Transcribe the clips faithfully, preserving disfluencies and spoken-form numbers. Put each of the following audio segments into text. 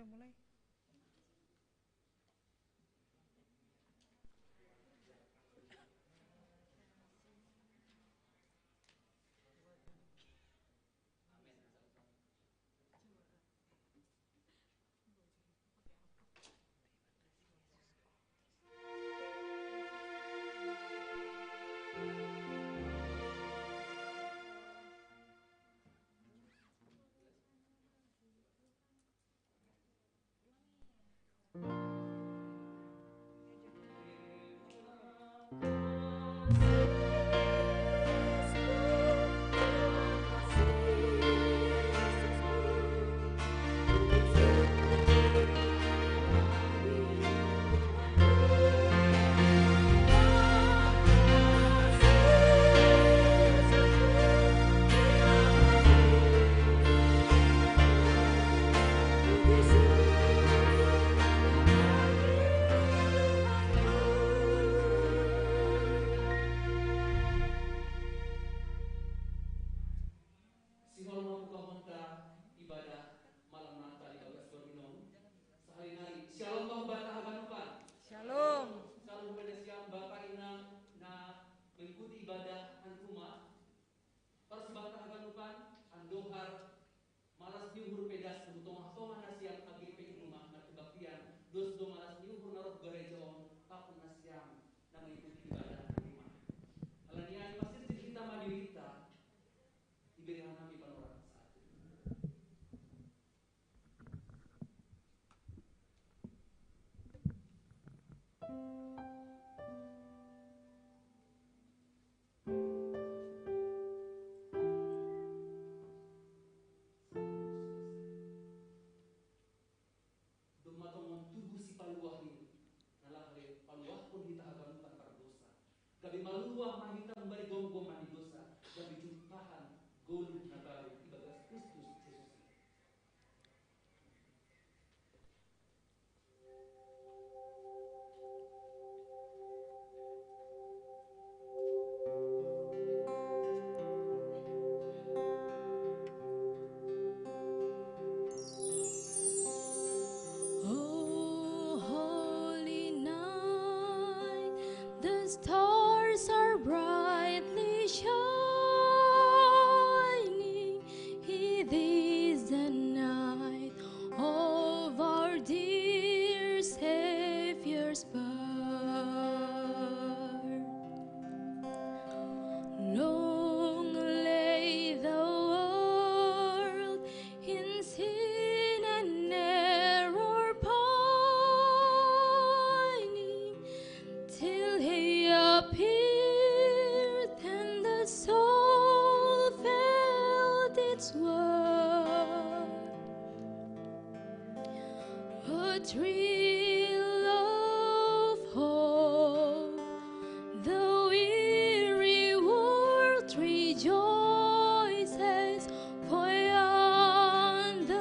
Mulai. Sihol mapukamunta ibadah malam Natal ibagas Korbinon. Sahali nari, Shalom mahubar ta haganupan. Shalom. Shalom hubereng siam Bapa Inang na mengikuti ibadah an huma. Parsibahta haganupan, andohar, malas ni uhur pedas, tumutongah-tongah nasiam agi pe i huma markebaktian, dos do malas ni uhur na ro hu gareja on, pakun nasiam na mengikuti ibadah an huma. Alani an, pasirjir hita ma diri hita, ibereng hami panorang saat ini. Domma tongon tubu sipaluah i, na laho paluahkon hita haganupan pardosa. Gabe maluah ma hita humbani gomgoman ni dosa, gabe jumpahan goluh na baru ibagas Kristus Jesus i. Oh, holy night, the stars are brightly shining. It is the night of our dear Savior's birth. Long lay the world in sin and error pining, till he appeared and the soul felt its worth. A thrill of hope, the weary world rejoices, for yonder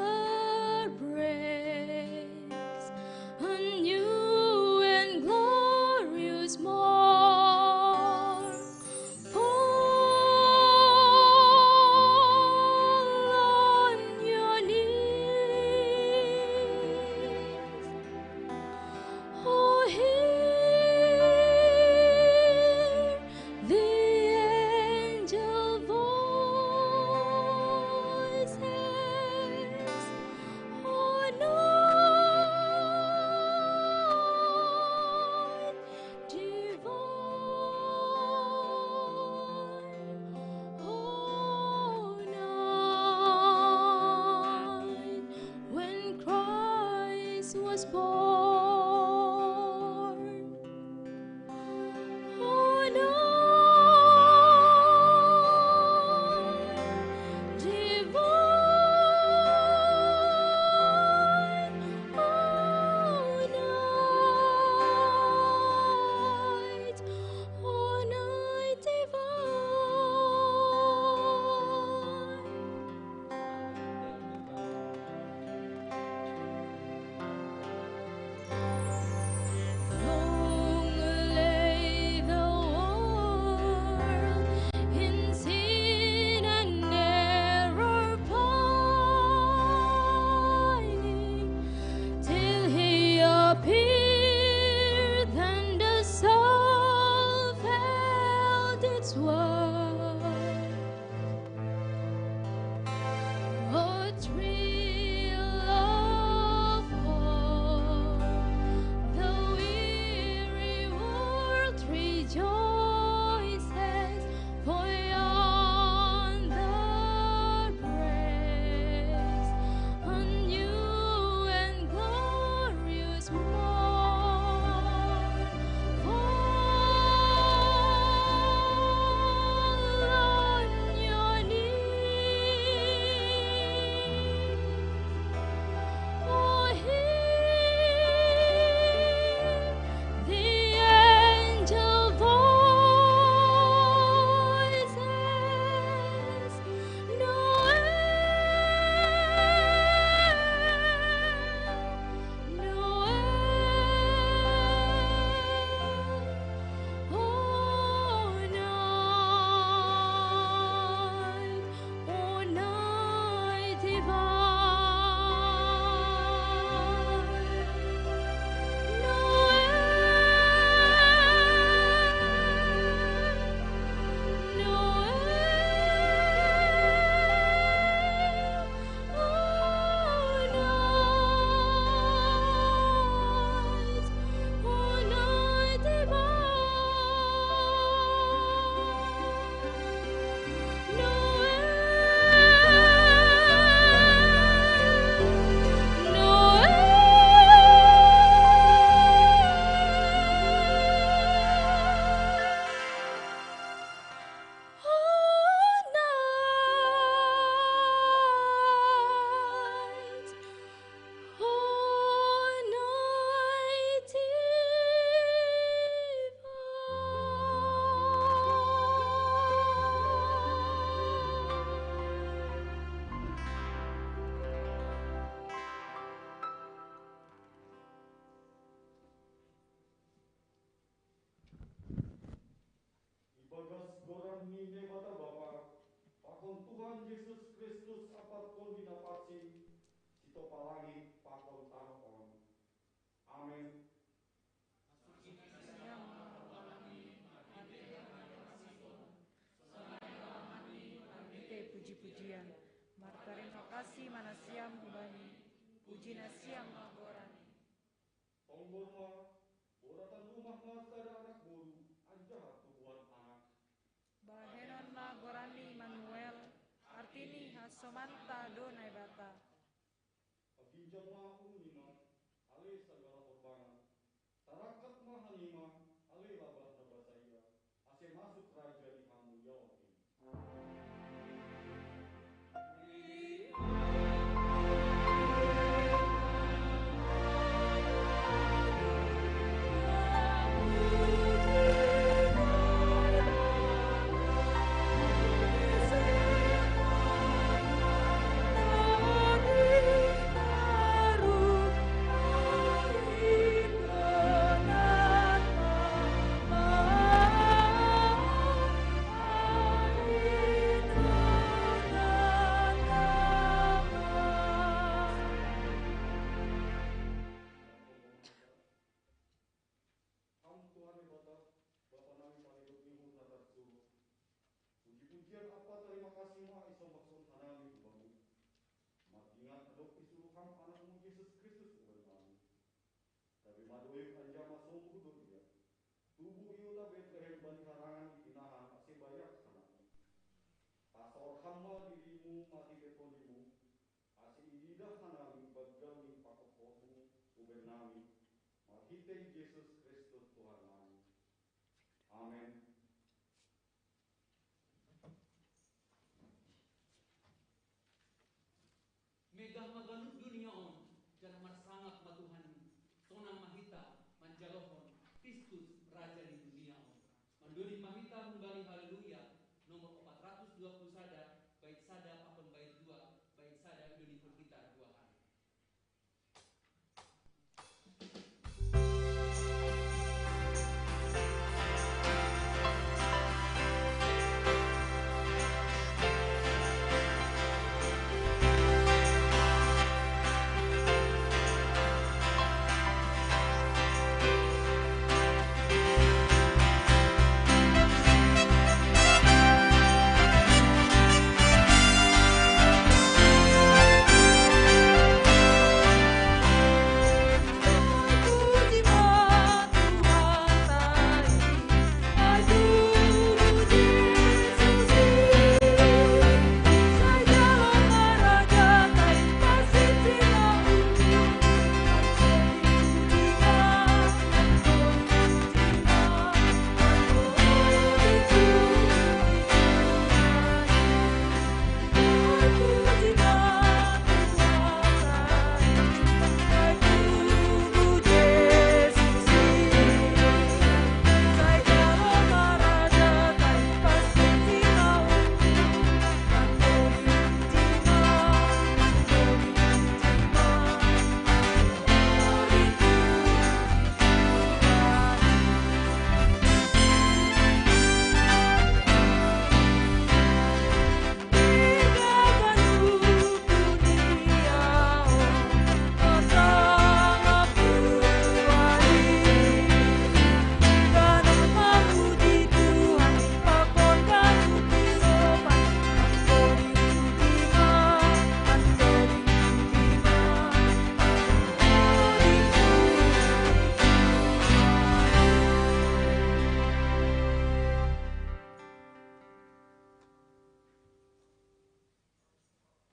breaks a new and glorious morn. Fall on your knees. Asi ma nasiam hubani, puji nasiam ma goran i. Tonggor ma, boratan rumah ma sada anak boru, anjaha tubuhan anak. Bahenon ma goran ni Immanuel, artini hasomanta do Naibata. Paginjang ma ulu ni ma, ale sagala horbangan, tarangkat ma hanima, ale labah na basaia, ase masuk raja ni hamuliaon i. Ham Tuhan Debata, Bapa nami pangidop ni uhur na tarsuruh. Puji-pujian ampa tarima kasih ma isombahkon hanami hu Bamu. Martingat na dob isuruh Ham Anakmu Jesus Kristus hubani nami, gabe madohik anjaha masombu do Ia. Tubuh i huta Betlehem bani harangan di pinahan ase bayak hanami. Pasaor Ham ma dirimu marhitei tondimu, ase iidah hanami banggal ni panghophopmu hubannami, marhitei Jesus Kristus Tuhannami. Amen. Megah ma ganup dunia on, janah marsangap ma Tuhan, sonang ma hita manjalohon Kristus Raja ni dunia on. Mandoding ma hita humbani Haleluya, nomor opat ratus dua puluh sada, bait sada pakon bait dua, bait sada idodingkon hita dua hali.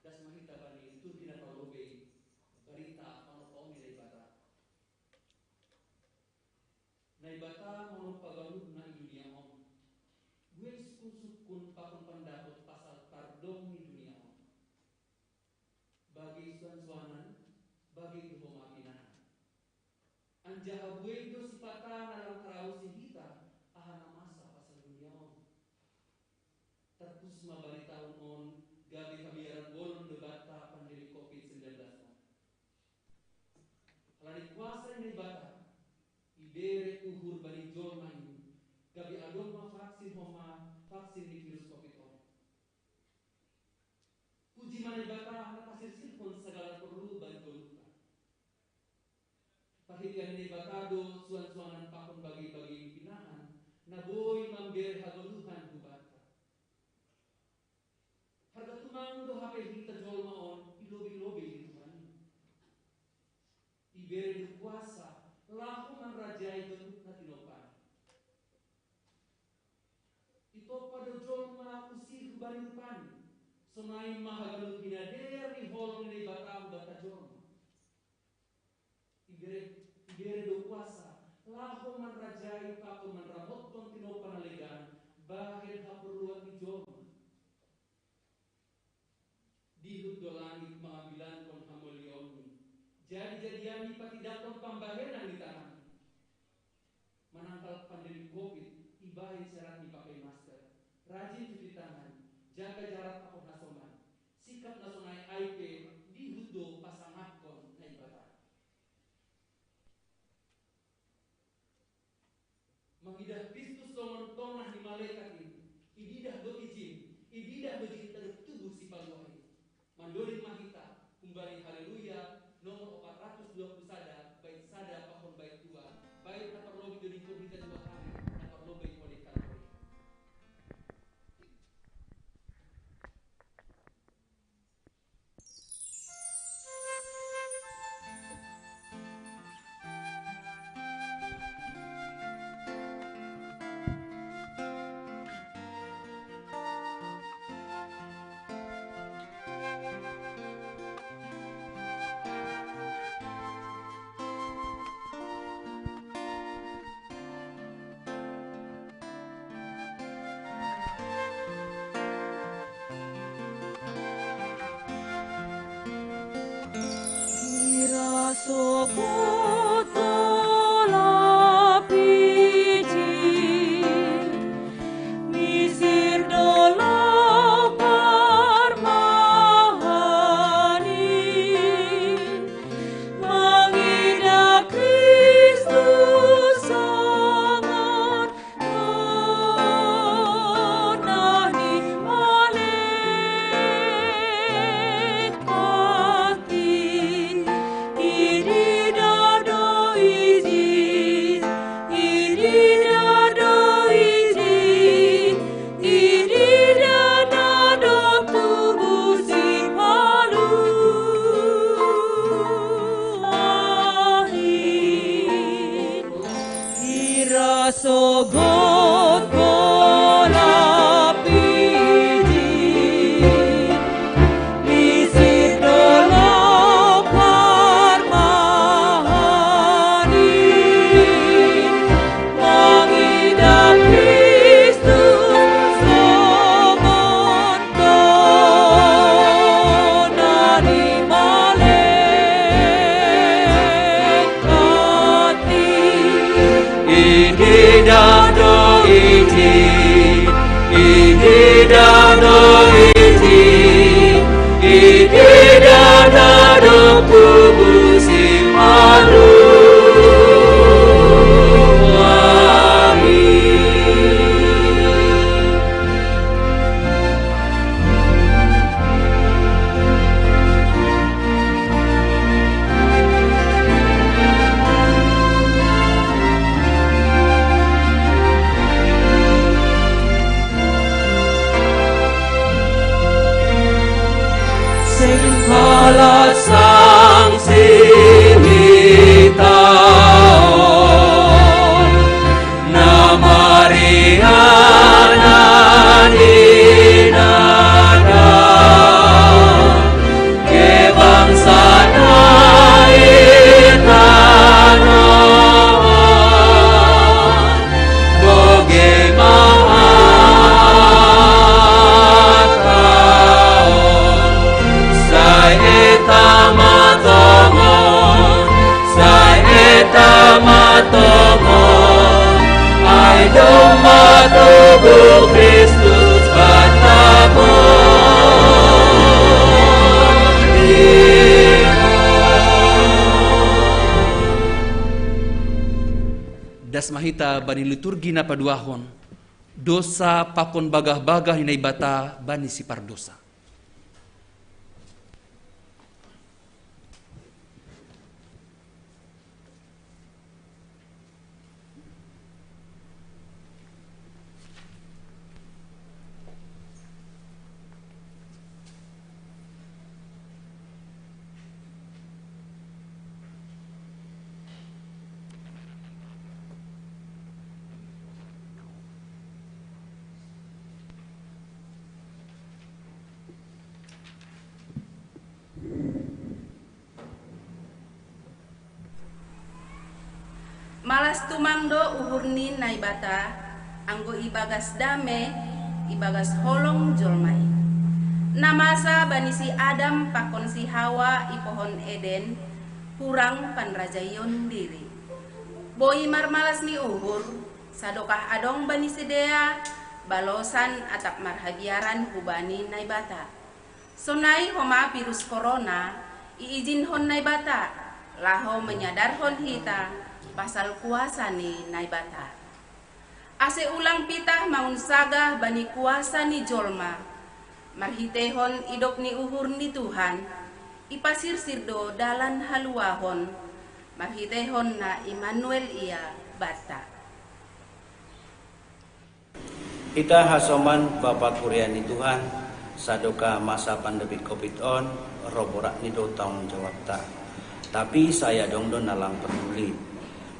Das ma hita bani liturgi na parlobei, barita panortoon ni Naibata. Naibata manompa ganup na i dunia on. Buei sungkun-sungkun pakon pandapot pasal tardom ni dunia on. Bage suan-suanan, bage do homa pinahan. Anjaha buei do sipata na lang tarausi hita aha na masa pasal dunia on. Tarkhusus ma bani taon on gabe habiaran bolon do banta pandemi covid sembilan belas on. Halani kuasa ni Naibata, ibere uhur bani jolma i, gabe adong ma vaksin homa, vaksin ni virus covid on. Puji ma Naibata na pasirsirhon sagala porlu bani goluhta. Parhitean ni Naibata do suan-suanan pakon bage-bage ni pinahan, na boi mambere hagoluhan hu banta. Harga tumang do hape hita jolma on i Iberre do kuasa laho manrajai tondukna tinopa. Itompa do jolma usihu bani rupani, sonai ma haganup hinadear ni holong ni Naibata hubanta jolma. Iberre, iberre do kuasa laho manrajai pakon manramotkon tinopa na legan bahen haporluan ni jolma. Dihut do langit mangambilankon hamolihonni, jadi-jadianni patindangkon pambahenan ni tanganni. Manangkal pandemi covid, ibahen syarat ni pakai masker, rajin cuci tangan, jaga jarak pakon hasoman. Sikap na sonai ai pe dihut do pasangapkon Naibata. Mangidah Kristus songon tongah ni malekat i, ididah do ijin, ididah do ijin tadohot tubu sipaluah i. Mandoding ma hita, humbani Haleluya, nomor opat ratus dua puluh sada, bait sada pakon bait dua, bait na parlobei dodingkon hita dua hali, na parlobei polekan. Ira sogot pola piji, misir do lau parmahani, mangidah Kristus songon tongah ni malekat i, ididah do ijin, ididah do ijin, ididah na dob tubu sipaluah i. Ira sogot pola piji, misir do lau parmahani, mangidah Kristus songon tongah ni malekat i, ididah do ijin, ididah do ijin, ididah na dob tubu sipaluah i. Sing palas sanksi hita on, na marianan inada, kebangsanan hita on, boge ma hata on, sai hita ma tongon, sai hita ma tongon, ai domma tubu Kristus banta on. Das ma hita bani liturgi na paduahon, dosa pakon bagah-bagah ni Naibata bani sipardosa. Malas tumang do uhur ni Naibata, anggo ibagas dame, ibagas holong jolma i. Na masa bani si Adam pakon si Hawa i pohon Eden, hurang panrajaion diri. Boi marmalas ni uhur, sadokah adong bani sidea balosan atap marhabiaran hubani Naibata. Sonai homa virus korona, iizinhon Naibata, laho manyadarhon hita pasal kuasa ni Naibata. Ase ulang pitah mangunsagah bani kuasa ni jolma, marhiteihon idop ni uhur ni Tuhan, ipasirsir do dalan haluahon, marhiteihon na Immanuel ia banta. Ita hasoman Bapa kuria ni Tuhan, sadokah masa pandemi covid on, ro borat ni do tanggung jawabta. Tapi sai adong do na lang perduli.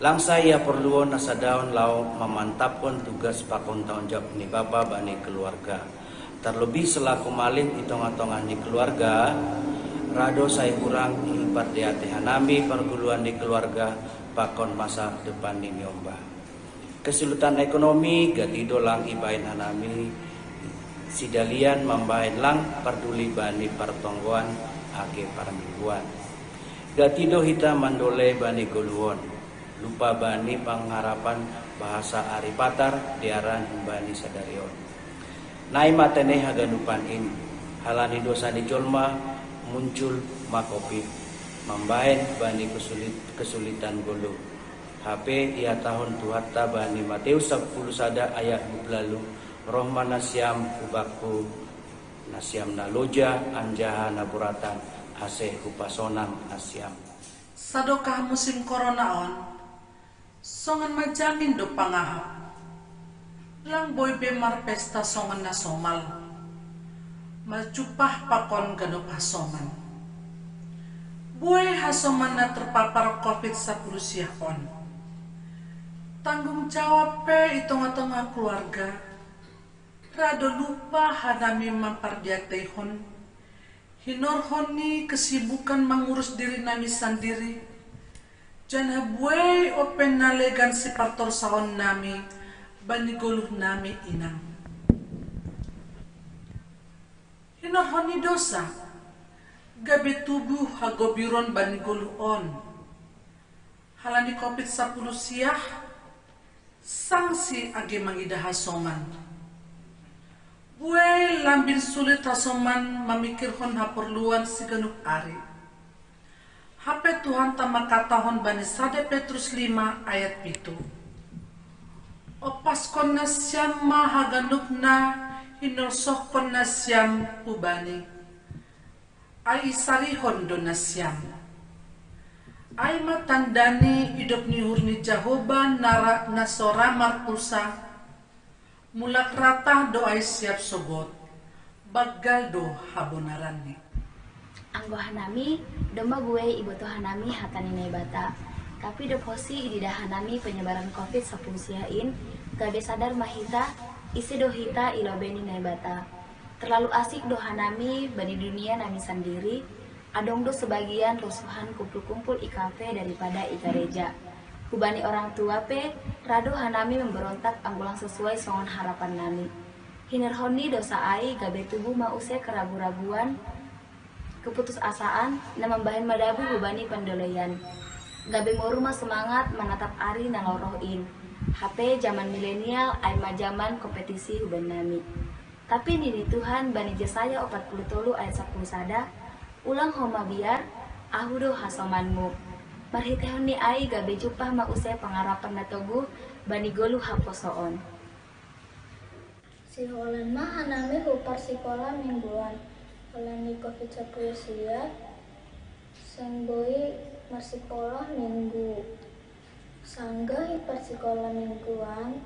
Lang sai ia porluon na sadaon laho mamantapkon tugas pakon tanggung jawab ni bapa bani keluarga. Terlebih selaku malim i tongah-tongah ni keluarga, ra do sai hurang i pardiatei hanami pargoluhan ni keluarga pakon masa depan ni niomba. Kesulitan ekonomi gati do lang ibaen hanami sidalian mambaen lang parduli bani partonggoan age parmingguan. Gati do hita mandole bani goluhon, lupa bani pangharapan bahasa ari patar diaran bani sadari on. Nai ma tene haganupan in, halani dosa ni jolma muncul ma covid, mambaen bani kesulit, kesulitan goluh. Hape ihatahon Tuhanta bani Mateus sapuluh sada ayat dua puluh lalu, roh ma nasiam hu Bakku, nasiam na loja anjaha na boratan, ase Hupasonang nasiam. Sadokah musim korona on, songon majamin do pangahap. Lang boi be marpesta songon na somal, marjumpah pakon ganup hasoman. Buei hasoman na terpapar covid sapuluh siah on. Tanggung jawab pe i tongah-tongah keluarga, ra do lupa hanami mampardiateihon, hinorhon ni kesibukan mangurus diri nami sandiri, janah buei ope na legan sipartorsaon nami bani goluh nami inang. Hinorhon ni dosa, gabe tubuh hagobiron bani goluh on. Halani covid sapuluh siah, sangsi age mangidah hasoman. Buei lambin sulit hasoman mamikirhon haporluan siganup ari. Hape Tuhanta mangkatahon bani sada Petrus lima ayat pitu, ompaskon nasiam ma haganup na hinorsohkon nasiam hu Bani. Ai isarihon do nasiam. Ai ma tanda ni idop ni uhur ni Jahowa na so ra marpulsa, mulak ratah do ai siap sogot, banggal do habonaranni. Anggo hanami, domma buei iboto hanami hata ni Naibata, tapi dob hosi ididah hanami penyebaran covid sapuluh siah in, gabe sadar ma hita, ise do hita i lobei ni Naibata. Terlalu asik do hanami bani dunia nami sandiri, adong do sebagian rosuhan kumpul-kumpul i kafe daripada i gareja. Hubani orang tua pe, ra do hanami memberontak anggo lang sesuai songon harapan nami. Hinorhon ni dosa ai gabe tubuh ma use keragu-raguan, keputus asaan, na mambahen madabu hubani pandoleian. Gabe moru ma semangat manatap ari na laho roh in. Hape jaman milenial ai ma jaman kompetisi huban nami. Tapi nini Tuhan bani Jesaya opat puluh tolu ayat sapuluh sada, ulang ho mabiar, Ahu do hasomanmu. Marhiteihon ni ai gabe jumpah ma use pangarapan na toguh bani goluh haposoon. Siholan ma hanami hu parsikola mingguan, holan ni covid sapuluh siah, seng boi marsikola minggu. Sanggah i parsikola mingguan,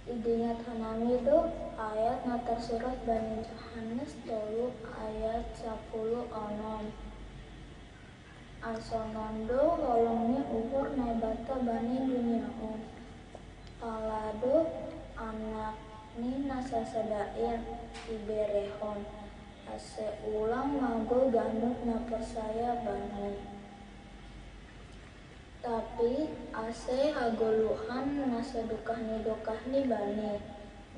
idingat hanami do ayat na tarsurat bani Johannes tolu ayat sapuluh onom. Asonon do holong ni uhur Naibata bani dunia on. Pala do Anak ni na sasada in iberehon, ase ulang mago ganup na porsaya Bani. Tapi ase hagoluhan na sadokah ni dokah ni bani,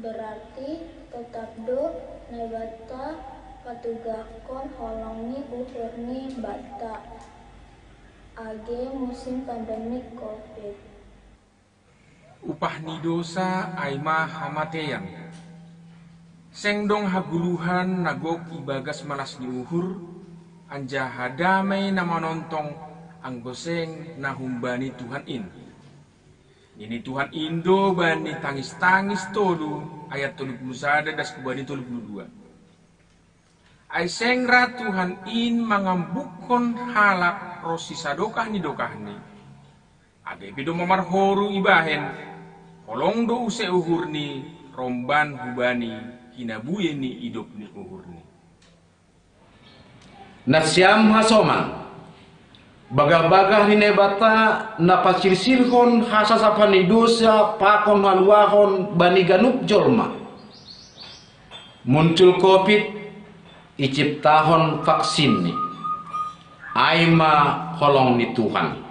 berarti tetap do Naibata patugahkon holong ni uhur ni banta age musim pandemik covid. Upah ni dosa ai ma hamatean. Seng dong hagoluhan na gok ibagas malas ni uhur, anjaha damei na manontong anggo seng na humbani Tuhan in. Nini Tuhan in do bani Tangis-tangis tolu ayat tolu puluh sada das hubani tolu puluh dua. Ai seng ra Tuhan in mangambukkon halak ronsi sadokah ni dokahni. Age pe domma marhoru ibahen, holong do use uhurni romban hubani hinabue ni idop ni uhurni. Nasiam hasoman, bagah-bagah ni Naibata na pasirsirhon hasasapan ni dosa pakon haluahon bani ganup jolma. Muncul covid, iciptahon vaksinni. Ai ma holong ni Tuhan.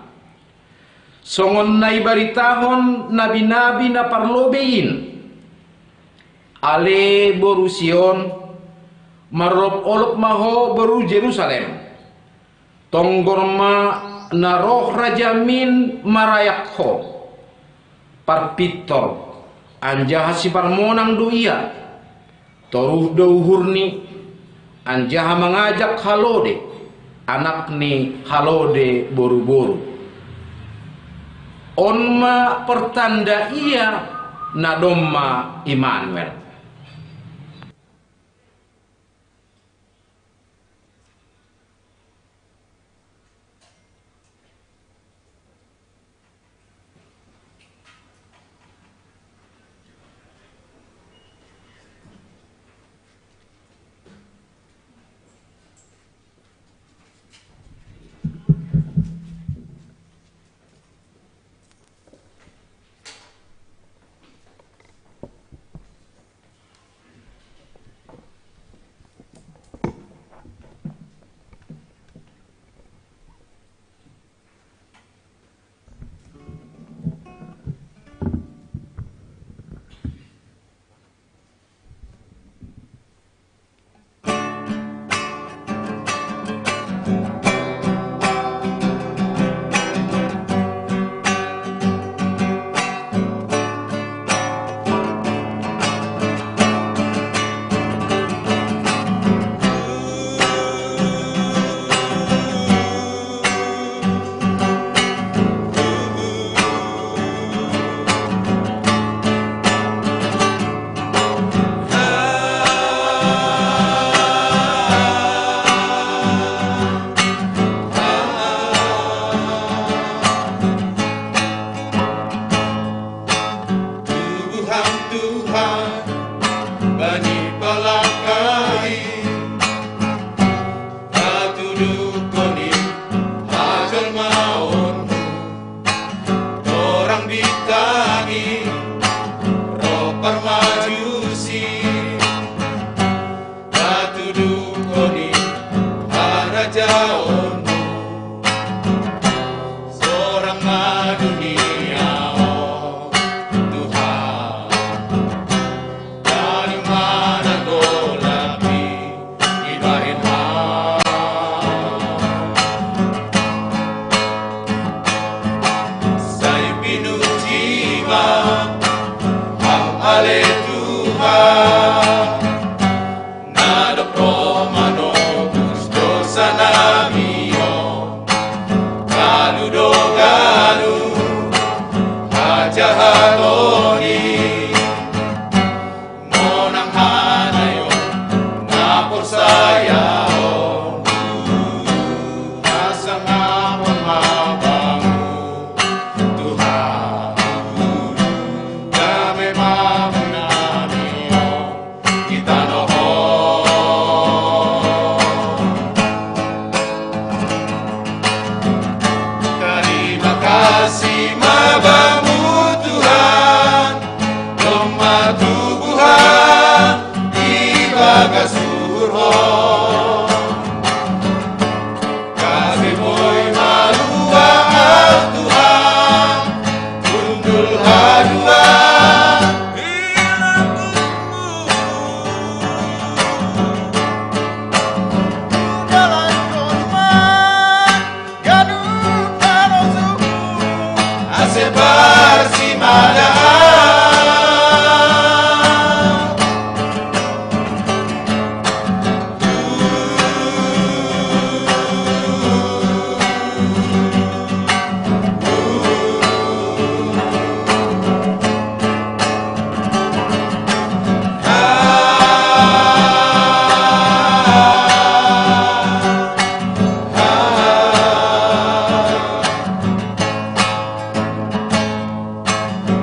Songon na ibaritahon nabi-nabi na parlobei in. Ale boru Sion, marolop-olop ma ho boru Jerusalem. Tonggor ma na roh rajamin marayak ho. Parpintor, anjaha siparmonang do ia. Toruh do uhurni, anjaha mangajak halode, anak ni halode boru-boru. On ma pertanda ia na domma Immanuel. Tuhan, Tuhan, bani palakai, patuduhkon i hajolmaonmu. Torang bintang i, roh parmajusi, patuduhkon i harajaonmu. Sorang ma dunia on, Tuhan, dari mana golap i ibahen Ham. Sai pinuji ma Ham ale Tuhan, na dob roh manobus dosanami on. Galu do galu hajahaton i, monang hanayon na porsaya on. Hasangapon ma Bamu, Tuhan, dame ma bannami on di tano on. Tarima kasih ma Bamu, Tuhan.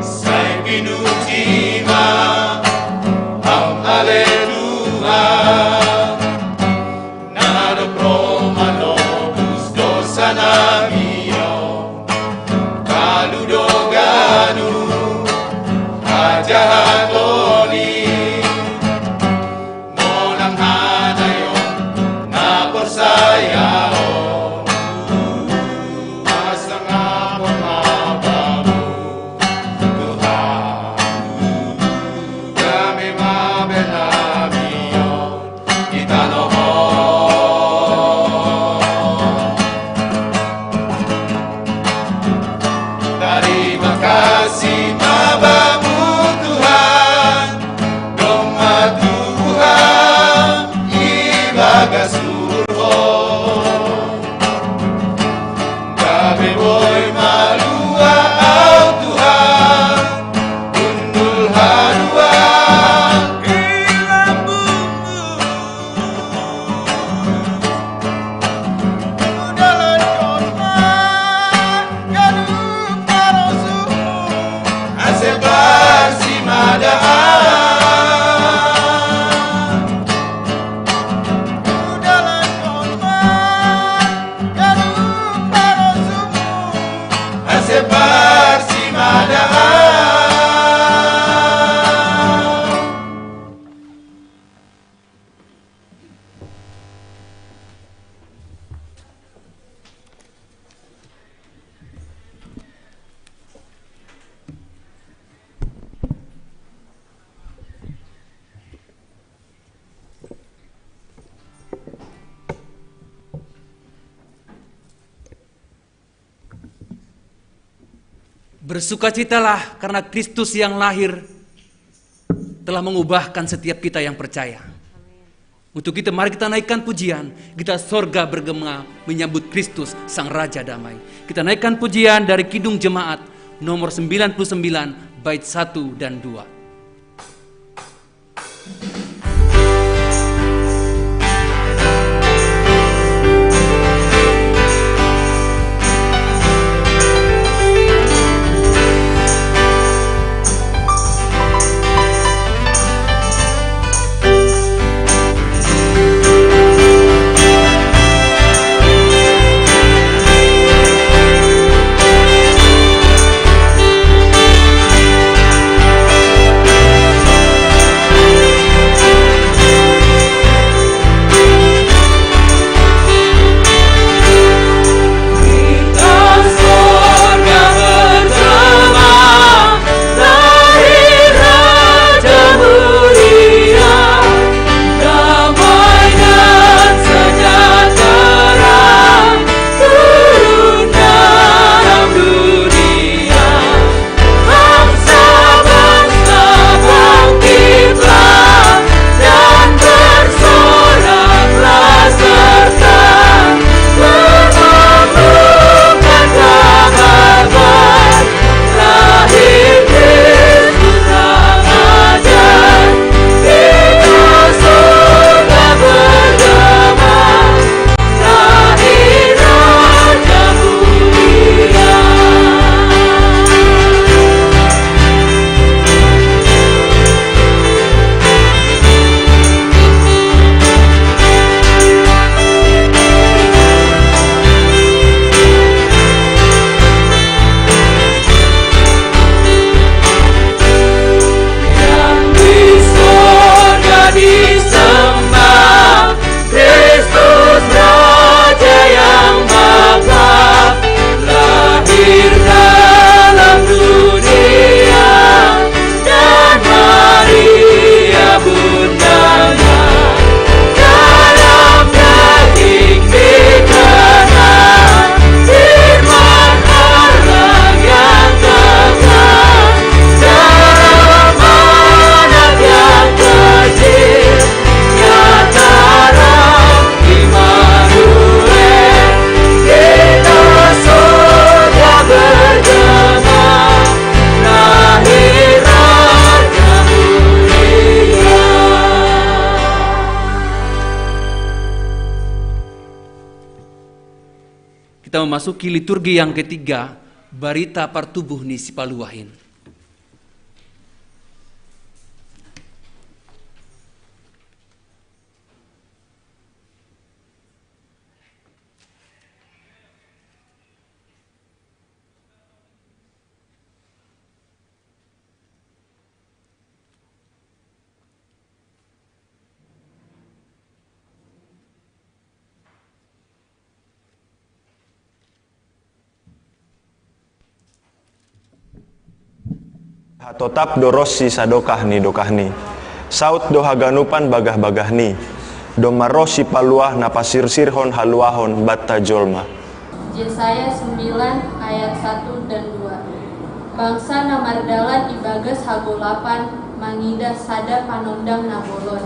Sai pinutima, am aleluya. Nado promano, dos sana mio. Kalu doganu, ajahatoni. Monang hanayo, na percaya o. Asang apa mabamu, Tuhan. Kami mabenami o. Kita no ho. Terima kasih mabamu Tuhan, dong ma Tuhan ibaga surho. Gabe boi malua au Tuhan, undul halua. Bersukacitalah karena Kristus yang lahir telah mengubahkan setiap kita yang percaya. Untuk itu, mari kita naikkan pujian, kita sorga bergema menyambut Kristus, Sang Raja Damai. Kita naikkan pujian dari Kidung Jemaat nomor sembilan puluh sembilan, bait satu dan dua. Memasuki liturgi yang ketiga, barita partubuh ni sipaluah in. Hatotap do ros si sadokah ni dokahni. Saut do haganupan bagah-bagahni. Domma ro sipaluah na pasirsirhon haluahon banta jolma. Jesaya sembilan ayat satu dan dua. Bangsa na mardalan ibagas hagolapan mangidah sada panondang na bolon,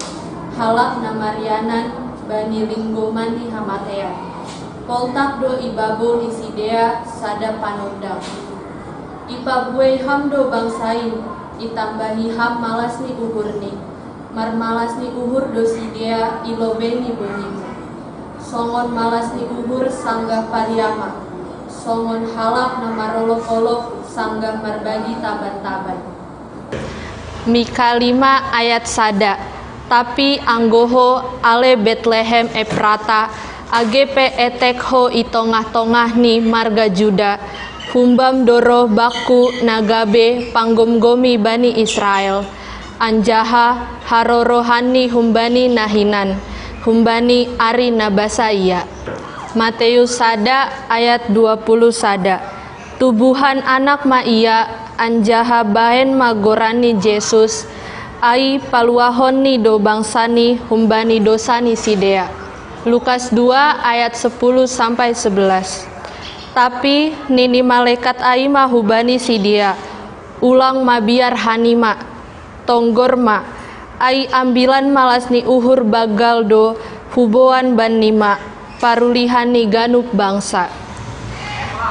halak na marianan bani linggoman ni hamatean. Poltak do ibabo ni sidea sada panondang. Ipabuei ham do bangsa in, itambahi ham malas ni uhurni. Marmalas ni uhur do sidea i lobei ni bonimu. Songon malas ni uhur sanggah pariama, songon halak na marolop-olop sanggah marbagi taban-taban. Mika lima ayat sada. Tapi anggo ho, ale Betlehem Eprata, age pe etek ho i tongah-tongah ni marga Juda, humbam do roh bakku na gabe panggomgomi bani Israel, anjaha harorohanni humbani na hinan, humbani ari na basa ia. Mateus sada ayat dua puluh sada. Tubuhan anak ma ia, anjaha baen ma goranni Jesus, ai paluahonni do bangsani humbani dosa ni sidea. Lukas dua ayat sepuluh sampai sebelas. Tapi nini malekat ai ma hubani sidea, ulang mabiar hanima, tonggor ma, ai ambilan malas ni uhur banggal do huboan bannima, parulihan ni ganup bangsa.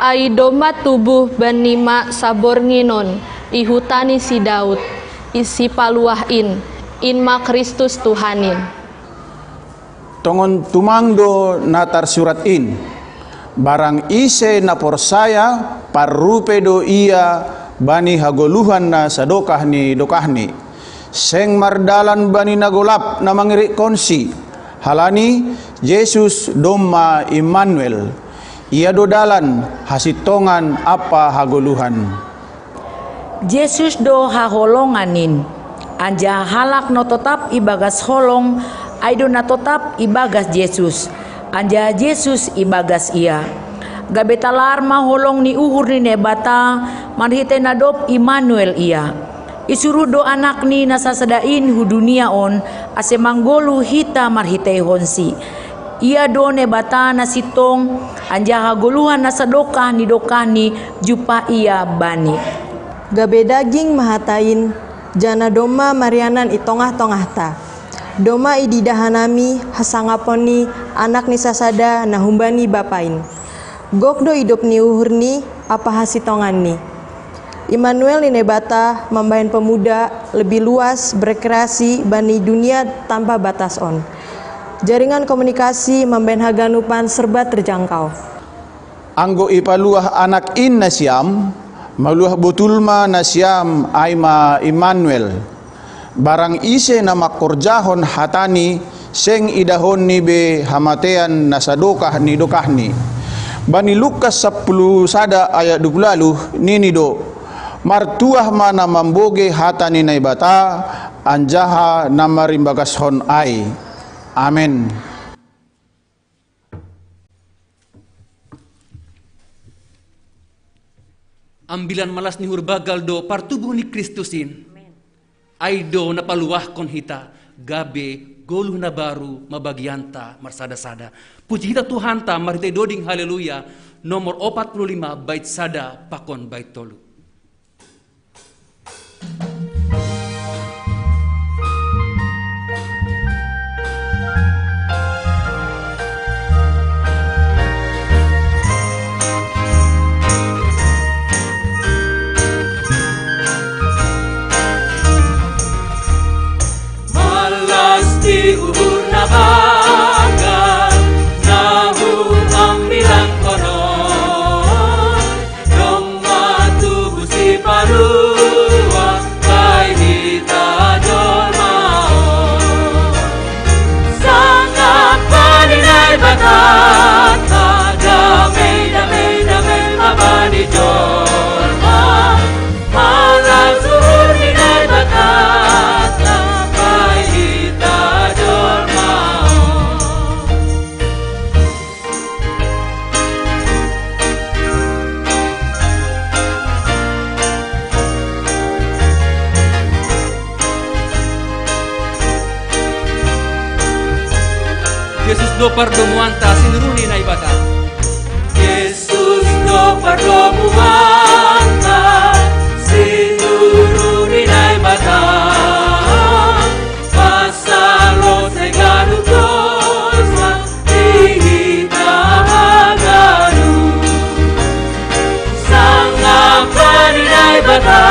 Ai domma tubuh bannima saborngin on i huta ni si Daud, i sipaluah in, in ma Kristus Tuhan in. Tongon tumang do na tarsurat in. Barang ise na porsaya, parrupe do ia bani hagoluhan na sadokah ni dokahni. Seng mardalan bani na golap na mangirikkonsi, halani Jesus domma Immanuel. Ia do dalan, hasintongan ampa hagoluhan. Jesus do haholongan in. Anjaha halak na totap ibagas holong, ai do na totap ibagas Jesus, anjaha Jesus ibagas ia. Gabe talar ma holong ni uhur ni Naibata, marhitei na dob Immanuel ia. Isuruh do anakni na sasada in hu dunia on, ase manggoluh hita marhiteihonsi. Ia do Naibata na sintong, anjaha hagoluhan na sadokah ni dokahni jumpah ia bani. Gabe daging ma hata in, janah domma marianan i tongah-tongahta. Domma ididah hanami hasangapon ni Anak ni sasada na humbani Bapa in. Gok do idop ni uhurni ampa hasintonganni. Immanuel ni Naibata mambahen pemuda lebih luas berkreasi bani dunia tanpa batas on. Jaringan komunikasi mambahen haganupan serba terjangkau. Anggo ipaluah Anak in nasiam, maluah botul ma nasiam, ai ma Immanuel. Barang ise na mangkorjahon hatani, seng idahonni be hamatean na sadokah ni dokahni. Bani Lukas sampulu sada ayat dua puluh ualuh nini do, martuah ma na mambogei hata ni Naibata, anjaha na marimbagashon ai. Amen. Ambilan malas ni uhur banggal do partubuh ni Kristus in. Ai do na paluahkon hita gabe goluh na baru ma bagianta marsada-sada. Puji hita Tuhanta marhitei doding haleluya nomor opat puluh lima bait sada pakon bait tolu. Malas di uhur na banggal, na huambilankonon. Pardomuanta sinuruni Naibata. Yesus do pardomuanta sinuruni Naibata. Pasal lo seganu dosa di hita haganup. Sangap bani Naibata,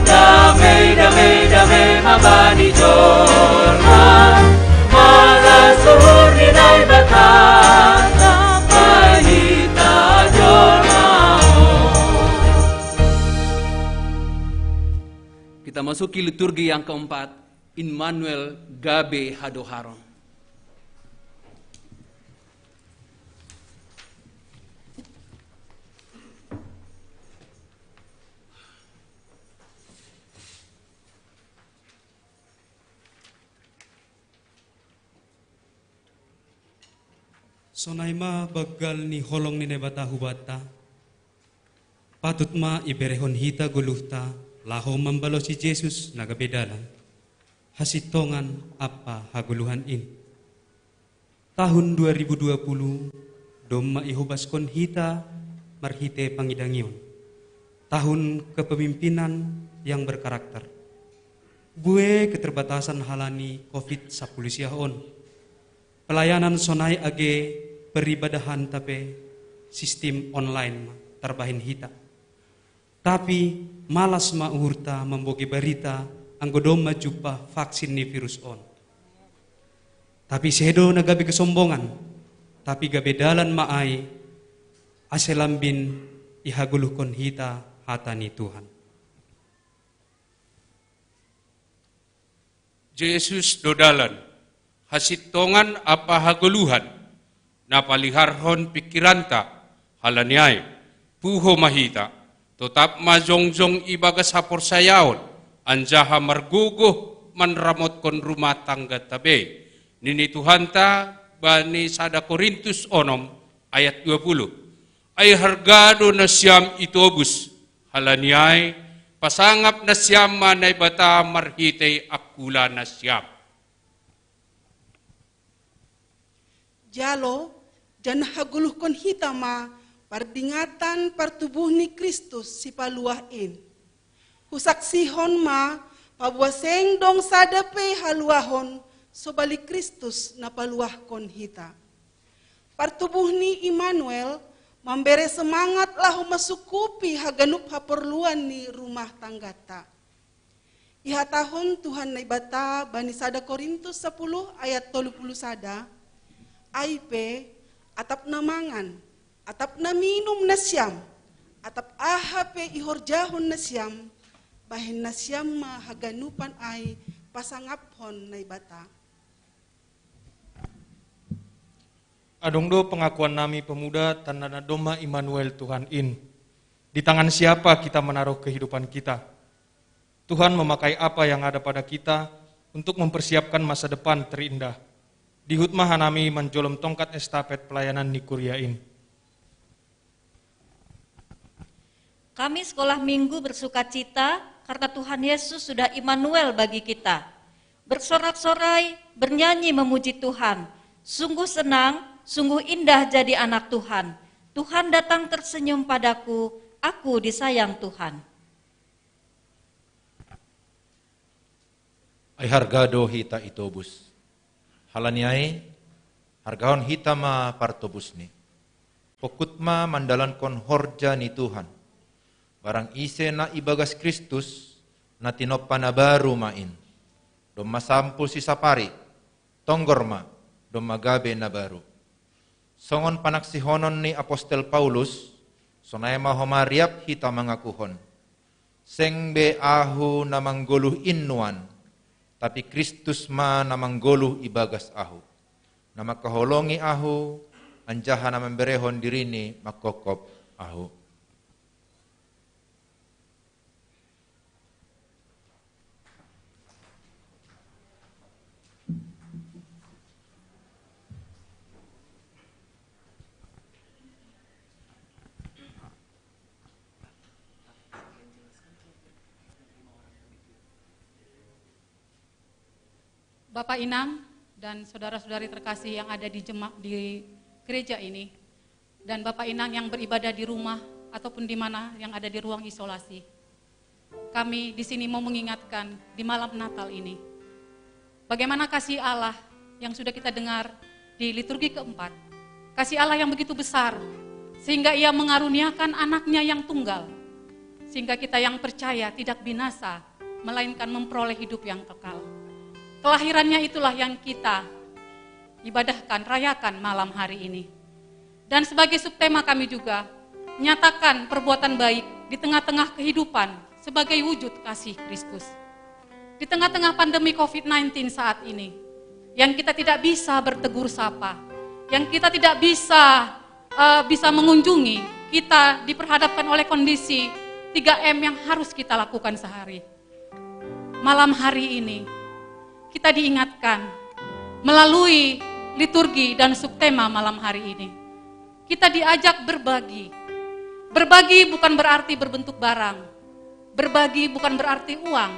dame, dame, dame ma bani jolma. Malas suhur ni Naibata, bani hita jolma. Kita masuki liturgi yang keempat, Immanuel gabe hadoharon. Sonai ma banggal ni holong ni Naibata hubanta, patut ma iberehon hita goluhta, laho mambalosi Jesus na gabe dalan, hasintongan ampa hagoluhan in. Tahun dua ribu dua puluh, domma ihobaskon hita marhite pangidangion. Tahun kepemimpinan yang berkarakter. Bue keterbatasan halani covid sapuluh siah on. Pelayanan sonai age peribadahanta pe sistim online ma tarbahen hita. Tapi malas ma uhurta mambogei barita anggo domma jumpah vaksin ni virus on. Tapi sedo na gabe kesombongan, tapi gabe dalan ma ai, ase lambin ihagoluhkon hita hata ni Tuhan. Jesus do dalan, hasintongan ampa hagoluhan, na paliharhon pingkiranta, halani ai, puho ma hita, totap ma jongjong ibagas haporsayaon, anjaha margogoh manramotkon rumah tangganta be, nini Tuhanta bani sada Korintus onom ayat dua puluh. Ai harga do nasiam itobus, halani ai, pasangap nasiam ma Naibata marhitei angkula nasiam. Jalo, janah hagoluhkon hita ma pardingatan partubuh ni Kristus Sipaluah in. Husaksihon ma, paboa seng dong sada pe haluahon sobali Kristus na paluahkon hita. Partubuh ni Immanuel mambere semangat laho masukupi haganup haporluan ni rumah tanggata. Ihatahon Tuhan Naibata bani sada Korintus sapuluh ayat tolu puluh sada, ai pe, atap na mangan, atap na minum nasiam, atap aha pe ihorjahon nasiam, bahen nasiam ma haganupan ai pasangaphon Naibata. Adong do pengakuan nami pemuda tanda na domma Immanuel Tuhan in. Di tangan siapa kita menaruh kehidupan kita? Tuhan memakai apa yang ada pada kita untuk mempersiapkan masa depan terindah. Dihut ma hanami manjolom tongkat estafet pelayanan ni kuria in. Kami sekolah minggu bersukacita karena Tuhan Yesus sudah Immanuel bagi kita. Bersorak-sorai, bernyanyi memuji Tuhan. Sungguh senang, sungguh indah jadi anak Tuhan. Tuhan datang tersenyum padaku, aku disayang Tuhan. Ai harga do hita itobus. Halani ai, hargahon hita ma partobusni. Pongkut ma mandalankon horja ni Tuhan. Barang ise na ibagas Kristus, na tinompa na baru ma in. Domma sampul sisapari, tonggor ma, domma gabe na baru. Songon panaksihonon ni apostel Paulus, sonai ma homa riap hita mangakuhon. Seng be ahu na manggoluh in nuan, tapi Kristus ma na manggoluh ibagas ahu, na mangkaholongi ahu, anjaha na mamberehon dirini manghophop ahu. Bapa inang, dan saudara-saudari terkasih yang ada di jema-, di gereja ini, dan Bapak Inang yang beribadah di rumah ataupun di mana yang ada di ruang isolasi. Kami di sini mau mengingatkan di malam Natal ini, bagaimana kasih Allah yang sudah kita dengar di liturgi keempat. Kasih Allah yang begitu besar, sehingga Ia mengaruniakan anaknya yang tunggal, sehingga kita yang percaya tidak binasa, melainkan memperoleh hidup yang kekal. Kelahirannya itulah yang kita ibadahkan, rayakan malam hari ini. Dan sebagai subtema kami juga, nyatakan perbuatan baik di tengah-tengah kehidupan sebagai wujud kasih Kristus. Di tengah-tengah pandemi covid sembilan belas saat ini, yang kita tidak bisa bertegur sapa, yang kita tidak bisa, eh, bisa mengunjungi, kita diperhadapkan oleh kondisi tiga M yang harus kita lakukan sehari. Malam hari ini, kita diingatkan melalui liturgi dan subtema malam hari ini. Kita diajak berbagi. Berbagi bukan berarti berbentuk barang. Berbagi bukan berarti uang.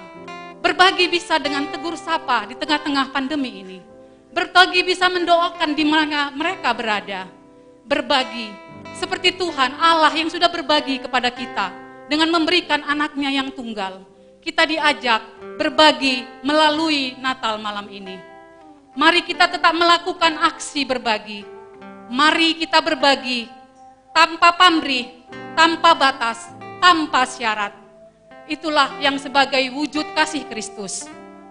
Berbagi bisa dengan tegur sapa di tengah-tengah pandemi ini. Berbagi bisa mendoakan di mana mereka berada. Berbagi seperti Tuhan Allah yang sudah berbagi kepada kita dengan memberikan anaknya yang tunggal. Kita diajak berbagi melalui Natal malam ini. Mari kita tetap melakukan aksi berbagi. Mari kita berbagi tanpa pamrih, tanpa batas, tanpa syarat. Itulah yang sebagai wujud kasih Kristus.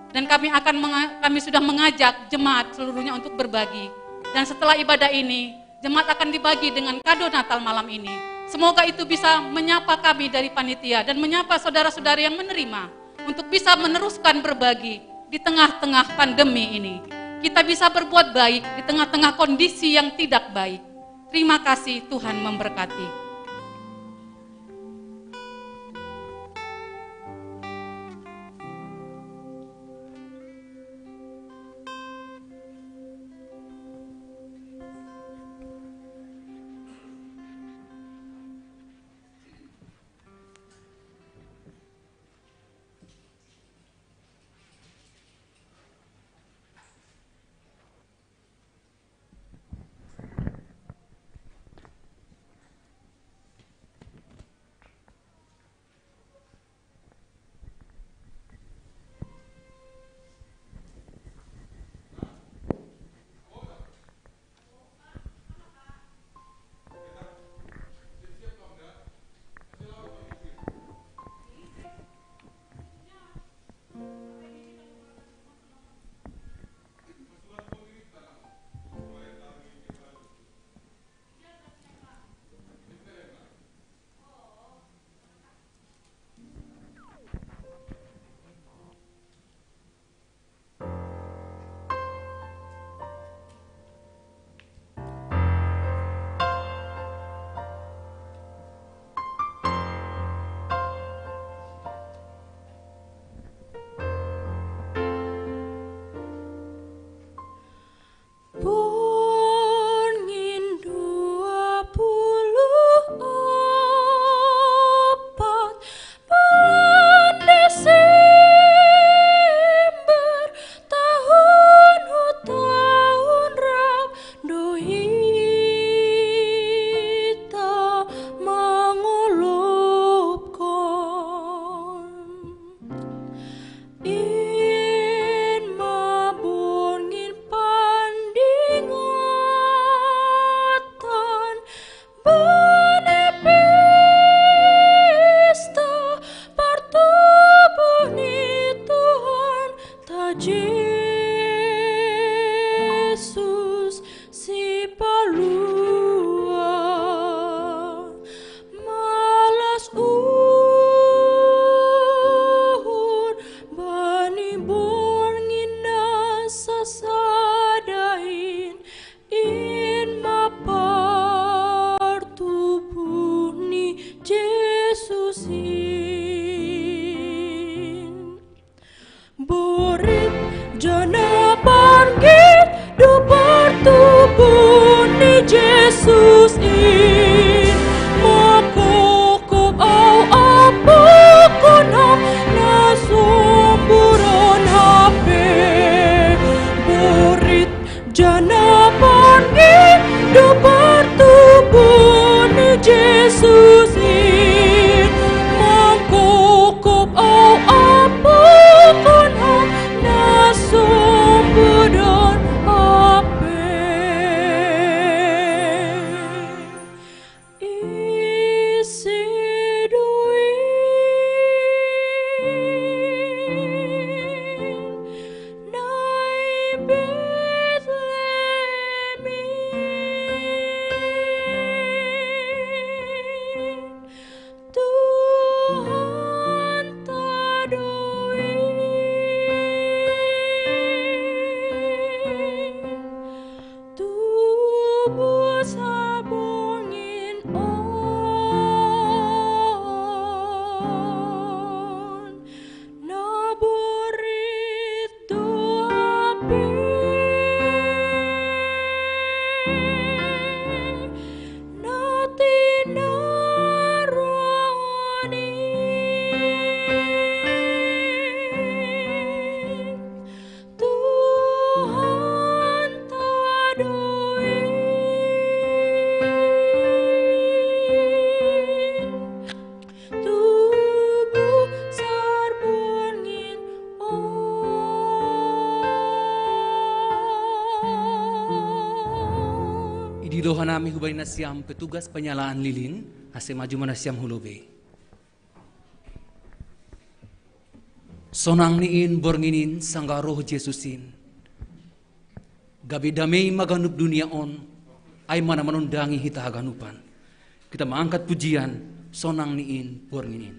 Dan kami akan menga-, kami sudah mengajak jemaat seluruhnya untuk berbagi. Dan setelah ibadah ini, jemaat akan dibagi dengan kado Natal malam ini. Semoga itu bisa menyapa kami dari panitia dan menyapa saudara-saudari yang menerima untuk bisa meneruskan berbagi di tengah-tengah pandemi ini. Kita bisa berbuat baik di tengah-tengah kondisi yang tidak baik. Terima kasih, Tuhan memberkati. Doha nami hubaen nasiam petugas panyalaan lilin, ase maju ma nasiam hu lobei. Sonang ni in borngin in sanggah Roh Jesus in, gabe damei ma ganup dunia on, ai ma na manondangi hita haganupan. Kita mangangkat pujian, sonang ni in borngin in.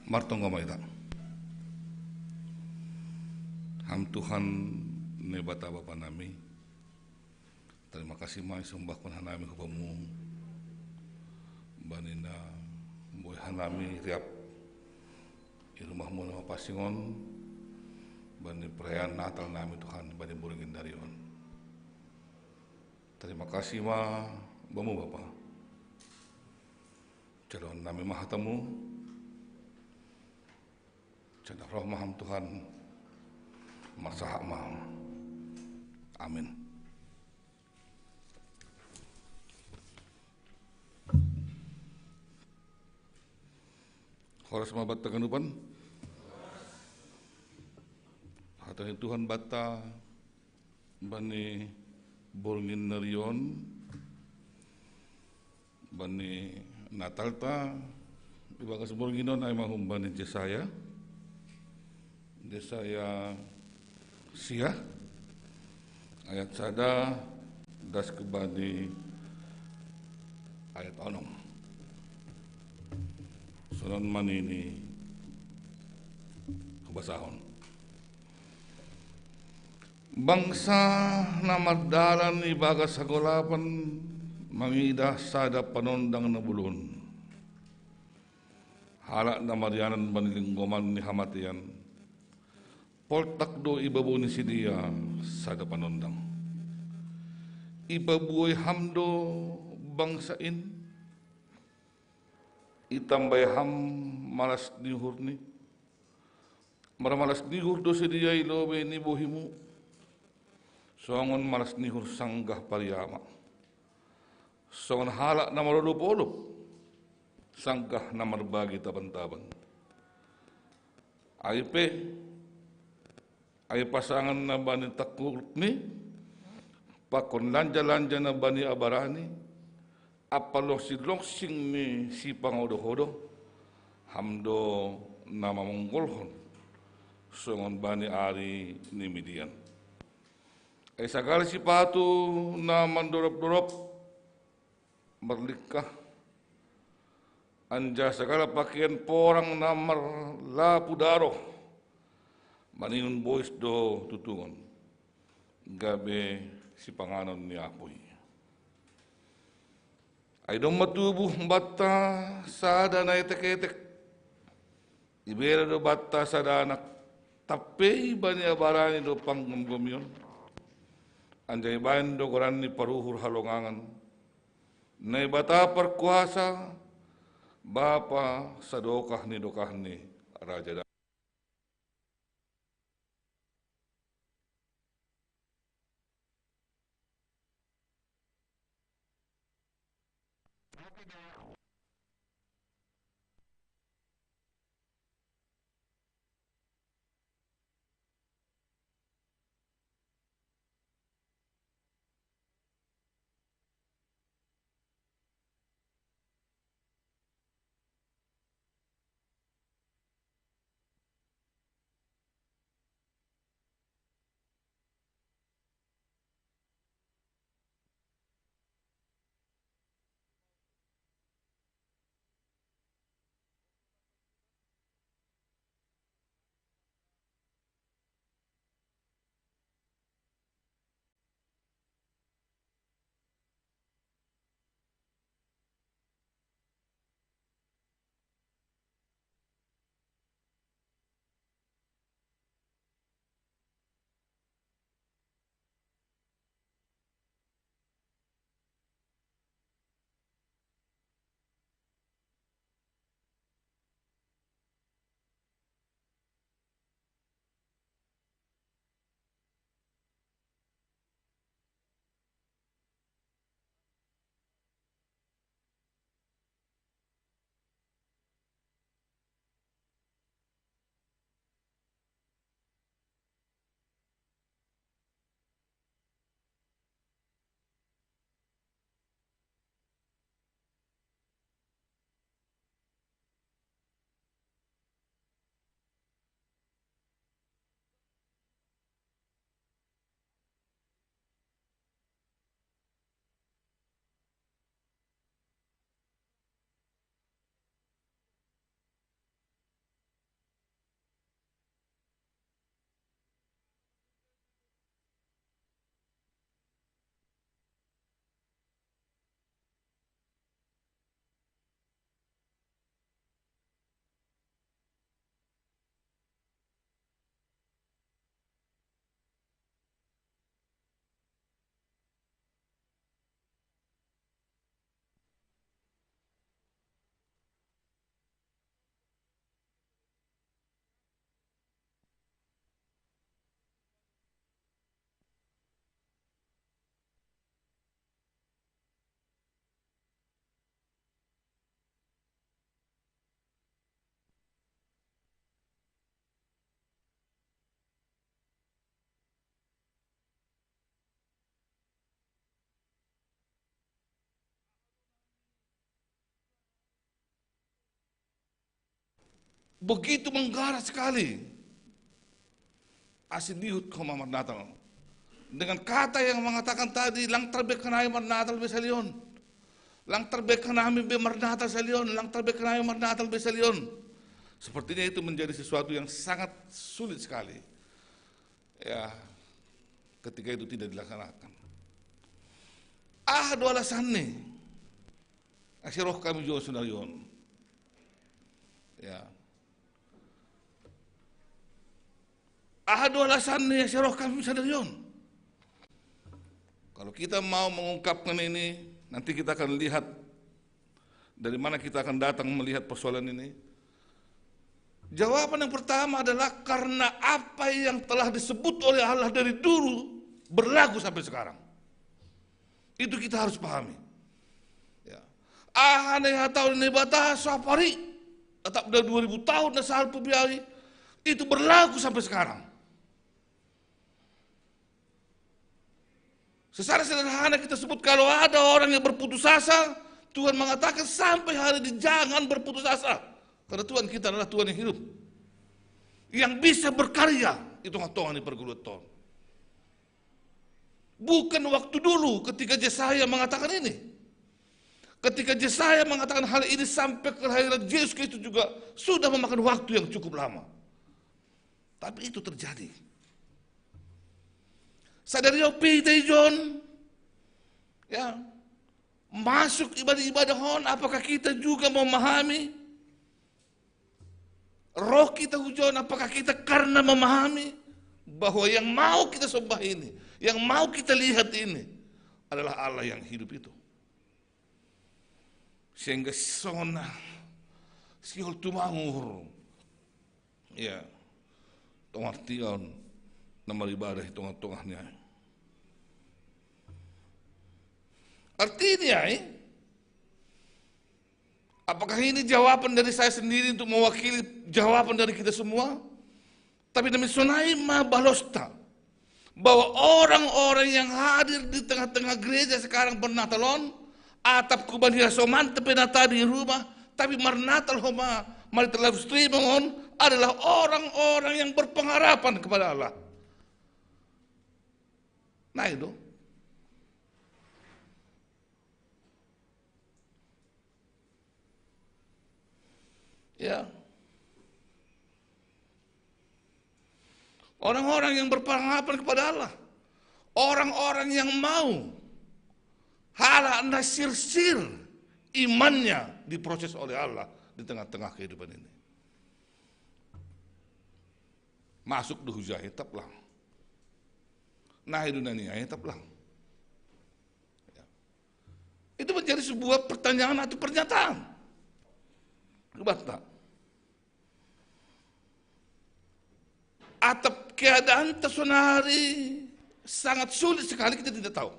Martonggo ma hita. Ham Tuhan Naibata Bapa nami, tarima kasih ma isombahkon hanami hu Bamu, bani na boi hanami riap i rumahMu na mapansing on, bani perayaan Natal nami Tuhan, bani borngin na ri on. Tarima kasih ma Bamu Bapa. Jaloon nami ma hataMu, janah roh ma Ham Tuhan, marsahat ma Ham. Amin. Horas ma banta ganupan. Hata ni Tuhan banta bani borngin na ri on, bani Natalta ibagas borngin on, ai ma humbani Jesaya, Jesaya sia, ayat sada das hu bani ayat onom. Sonon ma nini hubasahon. Bangsa na mardalan ibagas hagolapan mangidah sada panondang na bulun. Halak na marianan bani linggoman ni hamateian, poltak do i babou ni sidea sada panondang. Ipabuei Ham do bangsa in, itambai Ham malas ni uhurni. Marmalas ni uhur do sidea i lobei ni bohiMu, songon malas ni uhur sanggah pariama, songon halak na marolopolop sanggah na marbagi tabantaban. Ai pe, ai pasangan na bani tangkungni, pakon lanjalanja na bani abarani, ampa longsinglongsing ni sipangodohodo, Ham do na mamonggolhon, songon bani ari ni Midian. Ai sagala sipatu na mandoropdorop marlingkah, anjaha sagala pakeian porang na marlapu daroh maningon bois do tutungon, gabe sipanganon ni apuy. Ai domma tubuh banta sada na eteketek, ibere do banta sada anak, tampei bani abarani do panggomgomion, anjaha ibahen do goran ni paruhur halongangan, Naibata parkuasa, Bapa sadokah ni dokah ni raja da. Begitu menggaras sekali. Asi niut ko ma marnatal. Dengan kata yang mengatakan tadi, lang tarbekkanami marnatal be salion. Lang tarbekkanami be marnatal salion, lang tarbekkanami marnatal be salion. Sepertinya itu menjadi sesuatu yang sangat sulit sekali. Ya, ketika itu tidak dilaksanakan. Ah, dua alasan nih. Asi roh kami jo sonari on. Ya. Aha do alasanna asi roh kami sadari on? Kalau kita mau mengungkapkan ini, nanti kita akan lihat dari mana kita akan datang melihat persoalan ini. Jawaban yang pertama adalah karena apa yang telah disebut oleh Allah dari dulu berlaku sampai sekarang. Itu kita harus pahami. Ya. Aha na hatahon ni Naibata sapari, atap na dua ribu tahun na sahal pubiawi, itu berlaku sampai sekarang. Secara sederhana kita sebut, kalau ada orang yang berputus asa, Tuhan mengatakan sampai hari ini jangan berputus asa. Karena Tuhan kita adalah Tuhan yang hidup. Yang bisa berkarya, itu tonga-tonga ni perguluan Tuhan. Bukan waktu dulu ketika Yesaya mengatakan ini. Ketika Yesaya mengatakan hal ini sampai kelahiran Yesus Kristus juga sudah memakan waktu yang cukup lama. Tapi itu terjadi. Sadari on pe hita ijon, ya, masuk ibadah-ibadah on, apakah kita juga memahami? Roh kita hujaon, apakah kita karena memahami bahwa yang mau kita sembah ini, yang mau kita lihat ini adalah Allah yang hidup itu. Sehingga sona sihol tumangur. Ya. Tongarti on na maribadah i tonga-tonga ni ai. Artinya, eh, apakah ini jawaban dari saya sendiri untuk mewakili jawaban dari kita semua? Tapi na misonai ma balosta bahwa orang-orang yang hadir di tengah-tengah gereja sekarang bernatal on, atap kuban hira somanta pe na tabi i rumah, tapi marnatal homa marhite live streaming on adalah orang-orang yang berpengharapan kepada Allah. Nah itu. Ya. Orang-orang yang berpengharapan kepada Allah. Orang-orang yang mau halak na sirsir imannya diproses oleh Allah di tengah-tengah kehidupan ini. Masuk do hujai, tetaplah. Nah, itu nani, tetaplah. Ya. Itu menjadi sebuah pertanyaan atau pernyataan. Bata. Atap keadaanta sonari sangat sulit sekali, kita tidak tahu.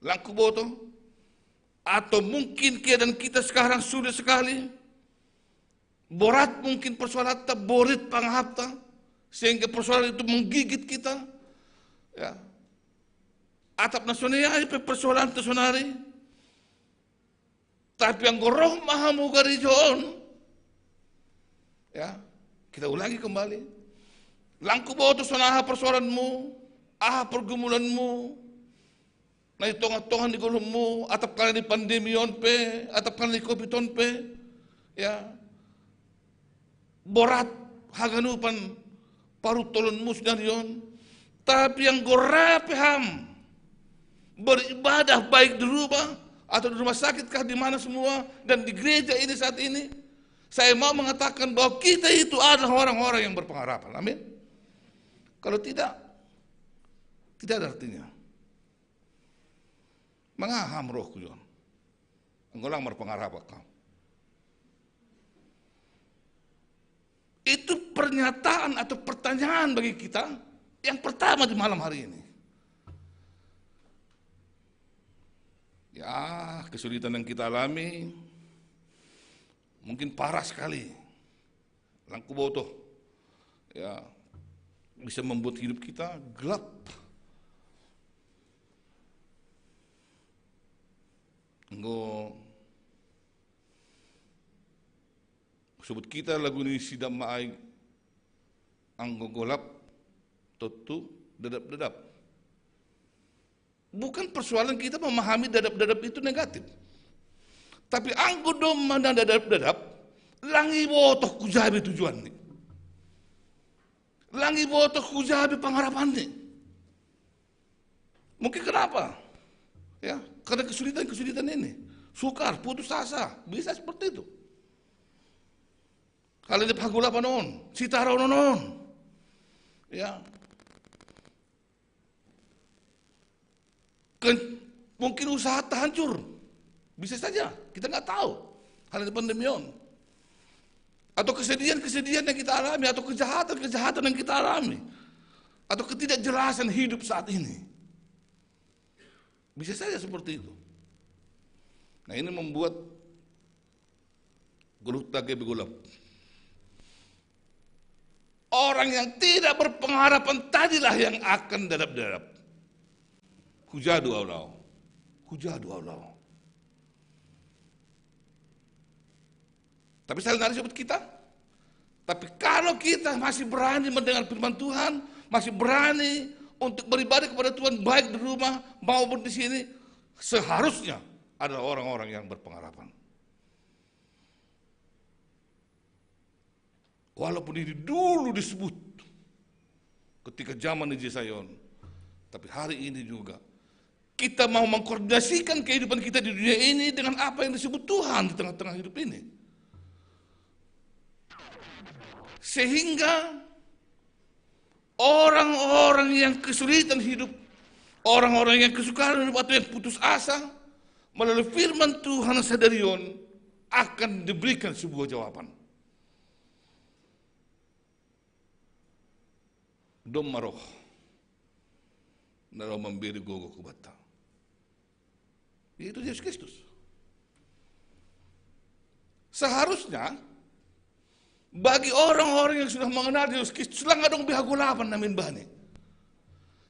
Lang kuboto, atau mungkin keadaan kita sekarang sulit sekali. Borat mungkin persoalanta, borit pangahapta, sehingga persoalan itu menggigit kita. Ya. Atap na sonai pe persoalanta sonari. Tapi anggo roh ma hamu gareja on, ya, kita ulangi kembali. Lang kuboto songon aha persoalanmu, aha pergumulanmu, na i tonga-tonga ni ngolunmu, atap karena ni pandemi on pe, atap karena ni covid on pe, ya. Borat haganupan paruntolonmu sonari on. Tapi anggo ra pe ham beribadah baik di rumah atau di rumah sakit kah, di mana semua, dan di gereja ini saat ini, saya mau mengatakan bahwa kita itu adalah orang-orang yang berpengharapan. Amin. Kalau tidak, tidak ada artinya. Manga ham rohku, John? Anggo lang marpengharapan kam. Itu pernyataan atau pertanyaan bagi kita yang pertama di malam hari ini. Ya, kesulitan yang kita alami mungkin parah sekali. Lang kuboto. Ya, bisa membuat hidup kita gelap. Anggo Sebut kita lagu ni sidam maai anggo golap, totu dadap-dadap. Bukan persoalan kita memahami dadap-dadap itu negatif. Tapi anggo domma na dadap-dadap, lang ibotoh hujabi tujuanni. Lang ibotoh hujabi pangarapanni. Mungkin kenapa? Ya, karena kesulitan-kesulitan ini. Sukar, putus asa, bisa seperti itu. Kalau di pagulapan on, sitara on. Ya. Ke-, mungkin usaha hancur. Bisa saja, kita nggak tahu. Hal yang pandemi on. Atau kesedihan-kesedihan yang kita alami, atau kejahatan-kejahatan yang kita alami. Atau ketidakjelasan hidup saat ini. Bisa saja seperti itu. Nah, ini membuat guluh tage begulap. Orang yang tidak berpengharapan tadilah yang akan dadap-dadap. Hujadu Allah. Hujadu Allah. Tapi saya nggak sebut kita. Tapi kalau kita masih berani mendengar firman Tuhan, masih berani untuk beribadah kepada Tuhan baik di rumah maupun di sini, seharusnya adalah orang-orang yang berpengharapan. Walaupun ini dulu disebut ketika zaman J. Zion, tapi hari ini juga kita mau mengkoordinasikan kehidupan kita di dunia ini dengan apa yang disebut Tuhan di tengah-tengah hidup ini. Sehingga orang-orang yang kesulitan hidup, orang-orang yang kesukaran hidup atau yang putus asa, melalui firman Tuhan sadarion akan diberikan sebuah jawaban. Domma roh na laho mambere gogo hubanta. Yaitu Yesus Kristus. Seharusnya bagi orang-orang yang sudah mengenal Yesus Kristus, lang adong be hagolapan na mimbani.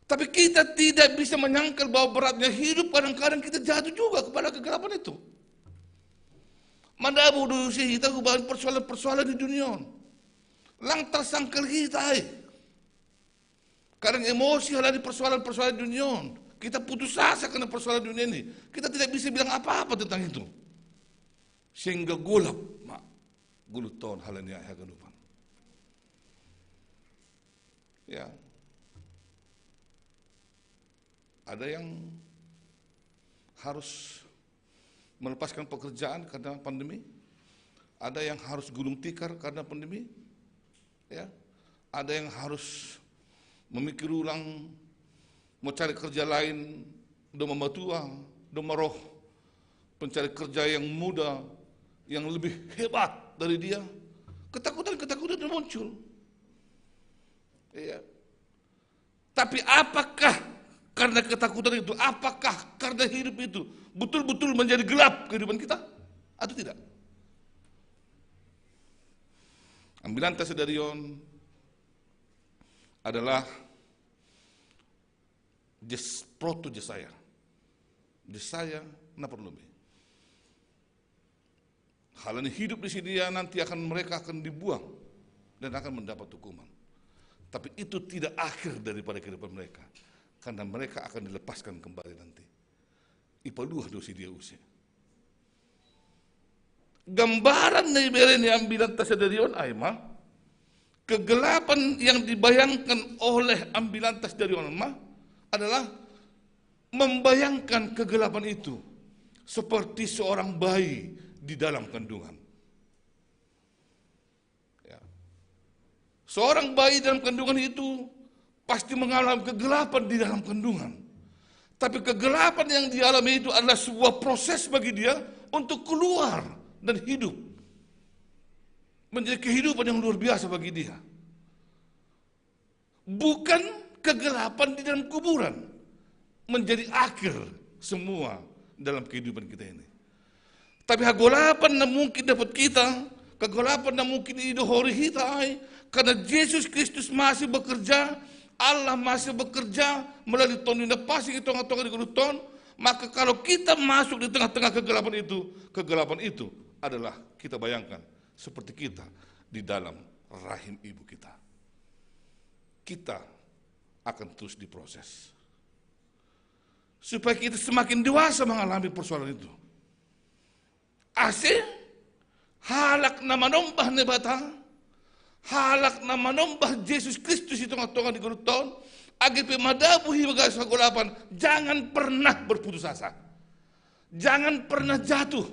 Tapi kita tidak bisa menyangkal bahwa beratnya hidup, kadang-kadang kita jatuh juga kepada kegelapan itu. Madabu do ise hita hubahan persoalan-persoalan di dunia on. Lang tarsangkal hita ai. Kadang emosi halani persoalan-persoalan dunia on. Kita putus asa karena persoalan dunia ini. Kita tidak bisa bilang apa-apa tentang itu. Sehingga golap ma guluhta on halani ai haganupan. Ya. Ada yang harus melepaskan pekerjaan karena pandemi. Ada yang harus gulung tikar karena pandemi. Ya. Ada yang harus memikir ulang, mau cari kerja lain, domma matua, domma roh pencari kerja yang muda, yang lebih hebat dari dia. Ketakutan-ketakutan itu muncul. Iya. Tapi apakah karena ketakutan itu, apakah karena hidup itu betul-betul menjadi gelap kehidupan kita? Atau tidak? Ambilanta sadarion adalah Jes-, proto Jesaya. Jesaya na parlobei. Halani hidup di sini dia nanti akan, mereka akan dibuang dan akan mendapat hukuman. Tapi itu tidak akhir daripada kehidupan mereka. Karena mereka akan dilepaskan kembali nanti. Ipaluah do ise dia use. Gambaran na ibere ni ambilanta sadarion ai ma, kegelapan yang dibayangkan oleh ambilanta sadarion ma adalah membayangkan kegelapan itu seperti seorang bayi di dalam kandungan. Ya. Seorang bayi dalam kandungan itu pasti mengalami kegelapan di dalam kandungan. Tapi kegelapan yang dialami itu adalah sebuah proses bagi dia untuk keluar dan hidup. Menjadi kehidupan yang luar biasa bagi dia. Bukan kegelapan di dalam kuburan menjadi akhir semua dalam kehidupan kita ini. Tapi hagolapan na mungkin dapat kita, kagolapan na mungkin idohori hita ai, karena Jesus Kristus masih bekerja, Allah masih bekerja melalui Tonduy Napansing i tonga-tonga ni goluhta on, maka kalau kita masuk di tengah-tengah kegelapan itu, kegelapan itu adalah kita bayangkan seperti kita di dalam rahim ibu kita. Kita akan terus diproses supaya kita semakin dewasa mengalami persoalan itu. Asi, halak na manombah Naibata, halak na manombah Jesus Kristus i tonga-tonga ni goluhta on, agi pe madabuh i bagasan kagolapan, jangan pernah berputus asa. Jangan pernah jatuh.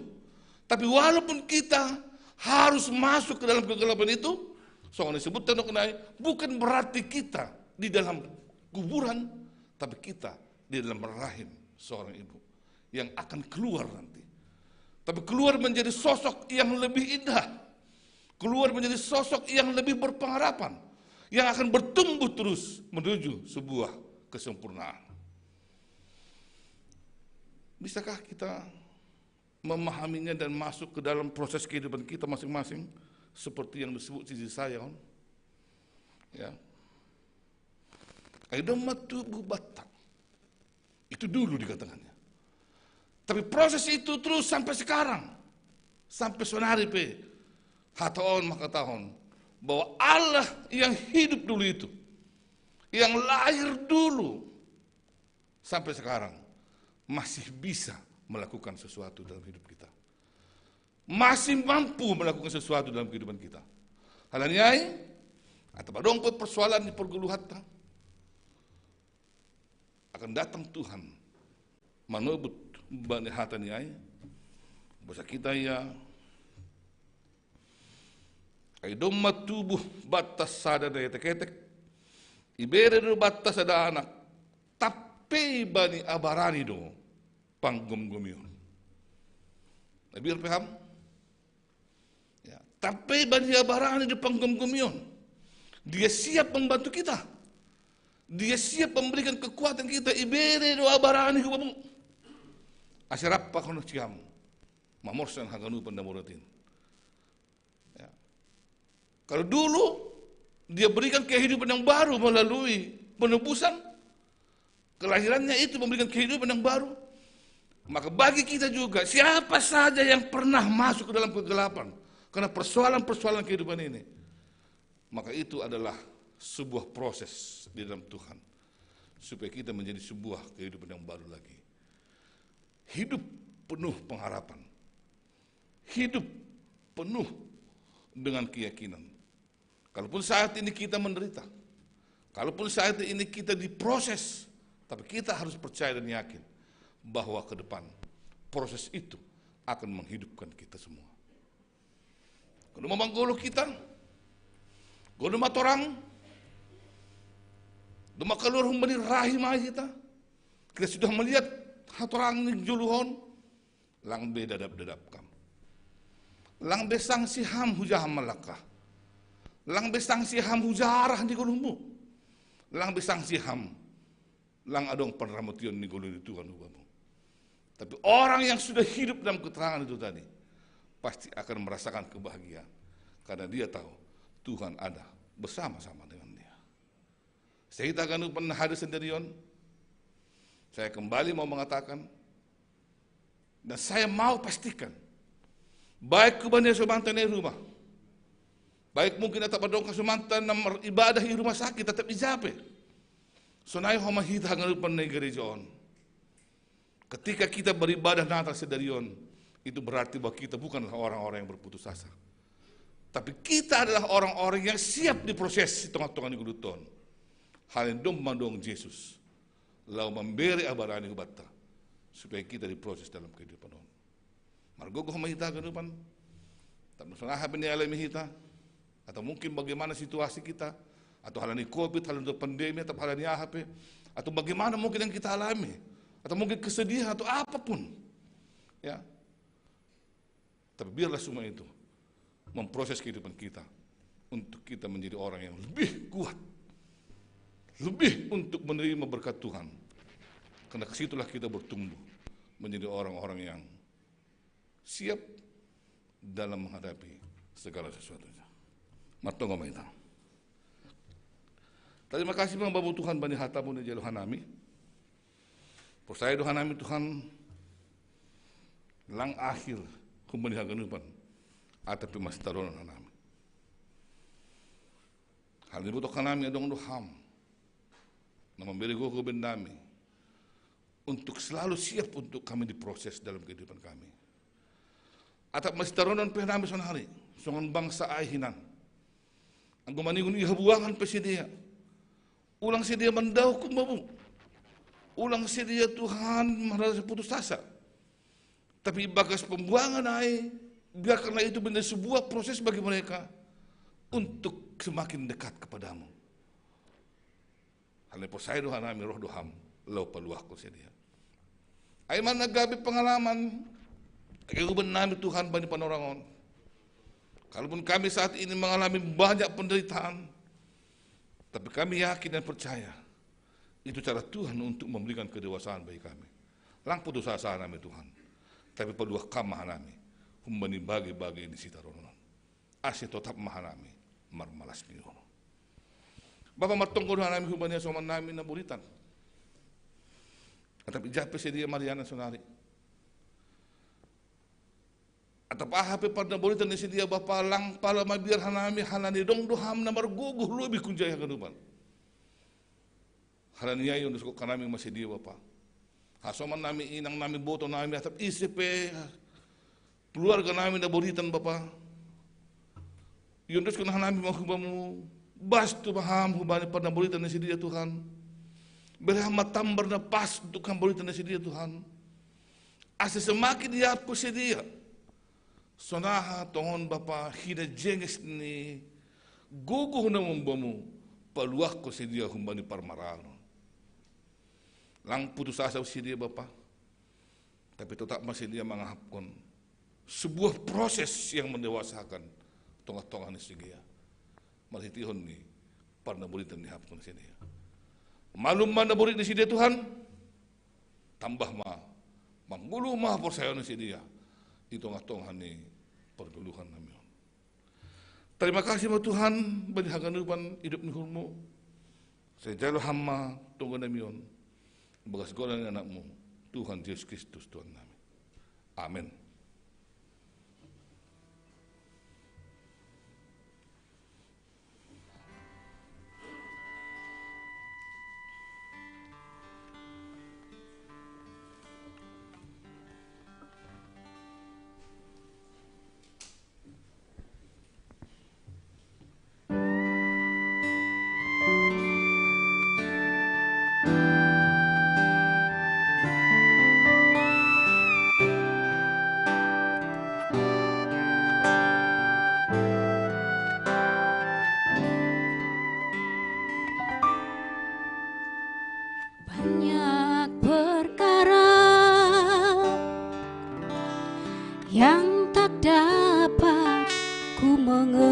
Tapi walaupun kita harus masuk ke dalam kegelapan itu, songon na disebutkan nai, bukan berarti kita di dalam kuburan, tapi kita di dalam rahim seorang ibu yang akan keluar nanti. Tapi keluar menjadi sosok yang lebih indah, keluar menjadi sosok yang lebih berpengharapan, yang akan bertumbuh terus menuju sebuah kesempurnaan. Bisakah kita memahaminya dan masuk ke dalam proses kehidupan kita masing-masing, seperti yang disebut di Yesaya, ya? Ai domma tubuh batta. Itu dulu dikatakannya. Tapi proses itu terus sampai sekarang. Sampai sonari pe, hata on mangkatahon bahwa Allah yang hidup dulu itu, yang lahir dulu, sampai sekarang masih bisa melakukan sesuatu dalam hidup kita. Masih mampu melakukan sesuatu dalam kehidupan kita. Halani ai, atap adong pe persoalan di pargoluhanta, akan datang Tuhan manobut bani hata ni ai. Boasa hita ia, ai domma tubuh batta sada na etek-etek, ibere do batta sada anak, tampei bani abarani do panggomgomion. Mabiar pe ham? Ya, tampei bani abarani do panggomgomion. Dia siap membantu kita. Dia siap memberikan kekuatan kita. Ibere do abarani hu bamu, asa rap ma ho sian mamorsan haganupan na murah in. Ya. Kalau dulu dia berikan kehidupan yang baru melalui penebusan, kelahirannya itu memberikan kehidupan yang baru. Maka bagi kita juga, siapa saja yang pernah masuk ke dalam kegelapan karena persoalan-persoalan kehidupan ini, maka itu adalah sebuah proses di dalam Tuhan, supaya kita menjadi sebuah kehidupan yang baru lagi. Hidup penuh pengharapan. Hidup penuh dengan keyakinan. Kalaupun saat ini kita menderita, kalaupun saat ini kita diproses, tapi kita harus percaya dan yakin bahwa ke depan proses itu akan menghidupkan kita semua. Kalau manggoluh hita, kalau matorang, kalau kaluar humbani rahim ai hita, kita sudah melihat hatorang ni joluhon, lang be dadap-dadap kam. Lang be sangsi ham hujaha malangka. Lang be sangsi ham hujaha arah ni goluhmu. Lang be sangsi ham, lang adong panramotion ni goluh ni Tuhan hu bamu. Tapi orang yang sudah hidup dalam keterangan itu tadi pasti akan merasakan kebahagiaan karena dia tahu Tuhan ada bersama-sama dengan dia. Saya hita haganupan na hadir sadari on, saya kembali mau mengatakan, dan saya mau pastikan, baik humbani hasomanta na i rumah, baik mungkin atap adong hasomanta na maribadah i rumah sakit atap ija pe, sonai homa hita haganupan na i gareja on. Ketika kita beribadah Natal sadari on, itu berarti bahwa kita bukanlah orang-orang yang berputus asa. Tapi kita adalah orang-orang yang siap diproses i tonga-tonga ni goluhta on. Halani domma adong Jesus laho mambere abarani hu banta, supaya kita diproses dalam kehidupan on. Margogoh ma hita haganupan, tanda sonai pe na nialami hita, atau mungkin bagaimana situasi kita, atau halani covid, halani pandemi, atau halani aha pe, atau bagaimana mungkin yang kita alami, atau mungkin kesedihan atau apapun. Ya. Tapi biarlah semua itu memproses kehidupan kita untuk kita menjadi orang yang lebih kuat, lebih untuk menerima berkat Tuhan. Karena ke situlah kita bertumbuh menjadi orang-orang yang siap dalam menghadapi segala sesuatunya. Martonggo ma hita. Terima kasih ma Bapa Tuhan bani hatamu na ijalo hanami. Porsaya do hanami Tuhan, lang akhir humbani haganupan Atap pe masitaronon hanami. Hal ni boto hanami adong do ham na mambere gogo bennami untuk selalu siap untuk kami diproses dalam kehidupan kami. Atap masitaronon pe hanami sonari songon bangsa ai hinan. Anggo maningon i habuangan pe sidea, ulang sidea mandaoh kumbamu. Ulang sidea Tuhan marasa putus asa. Tapi ibagas pembuangan ai, biarkanlah itu menjadi sebuah proses bagi mereka untuk semakin dekat kepadamu. Hal ni porsaya do hanami roh do ham laho paluahkon sidea. Ai ma na gabe pengalaman kehidupan nami Tuhan bani panorang on. Kalaupun kami saat ini mengalami banyak penderitaan, tapi kami yakin dan percaya itu cara Tuhan untuk memberikan kedewasaan bagi kami. Lang putus asa hanami Tuhan, tapi paluah Ham ma hanami humbani bage-bage ni sitaronon on. Ase totap ma hanami marmalas ni olo. Bapa, martonggo do hanami humbani hasoman nami na boritan. Atap ija pe sidea marianan sonari, atap aha pe parnaboritan ni sidea Bapa, lang pala mabiar hanami halani dong do Ham na margogoh lobi hunjai haganupan. Halani ai iondoskon hanami ma sidea Bapa, hasoman nami, inang nami, boto nami, atap ise pe keluarga nami na boritan Bapa. Iondoskon hanami ma hubamu. Bastu ma Ham hubani parnaboritan ni sidea Tuhan. Bere Ham ma tambar na pas untuk hamboritan ni sidea Tuhan, ase semakin iapku sidea. Sonaha tongon Bapa hinajenges ni gogoh na mambamu, paluahkon sidea humbani parmaraan on. Lang putus asa sidea Bapa, tapi totap ma sidea mangahapkon sebuah proses yang mendewasakan tongah-tongah ni sidea marhiteihon ni parnaboritan ni hapkon sidea. Malum ma na borit ni sidea Tuhan, tambah ma, manggoluh ma haporsayaon ni sidea di tongah-tongah ni pargoluhan nami on. Tarima kasih ma Tuhan bani haganupan idop ni uhurmu. Sai jalo Ham ma tonggo nami on, bagas goran ni Anakmu, Tuhan Jesus Kristus Tuhan nami. Amen. Banyak perkara yang tak dapat ku mengerti.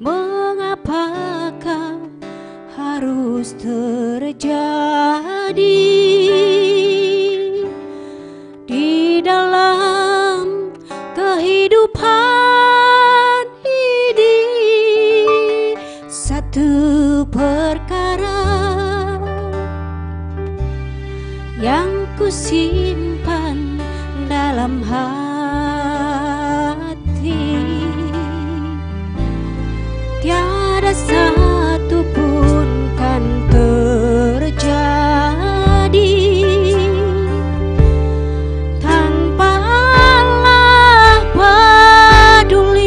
Mengapakah harus terjadi di dalam kehidupan ini? Satu perkara yang ku simpan dalam hati, tiada satu pun kan terjadi tanpa Allah peduli.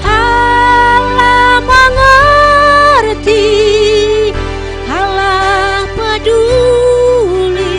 Allah mengerti, Allah peduli,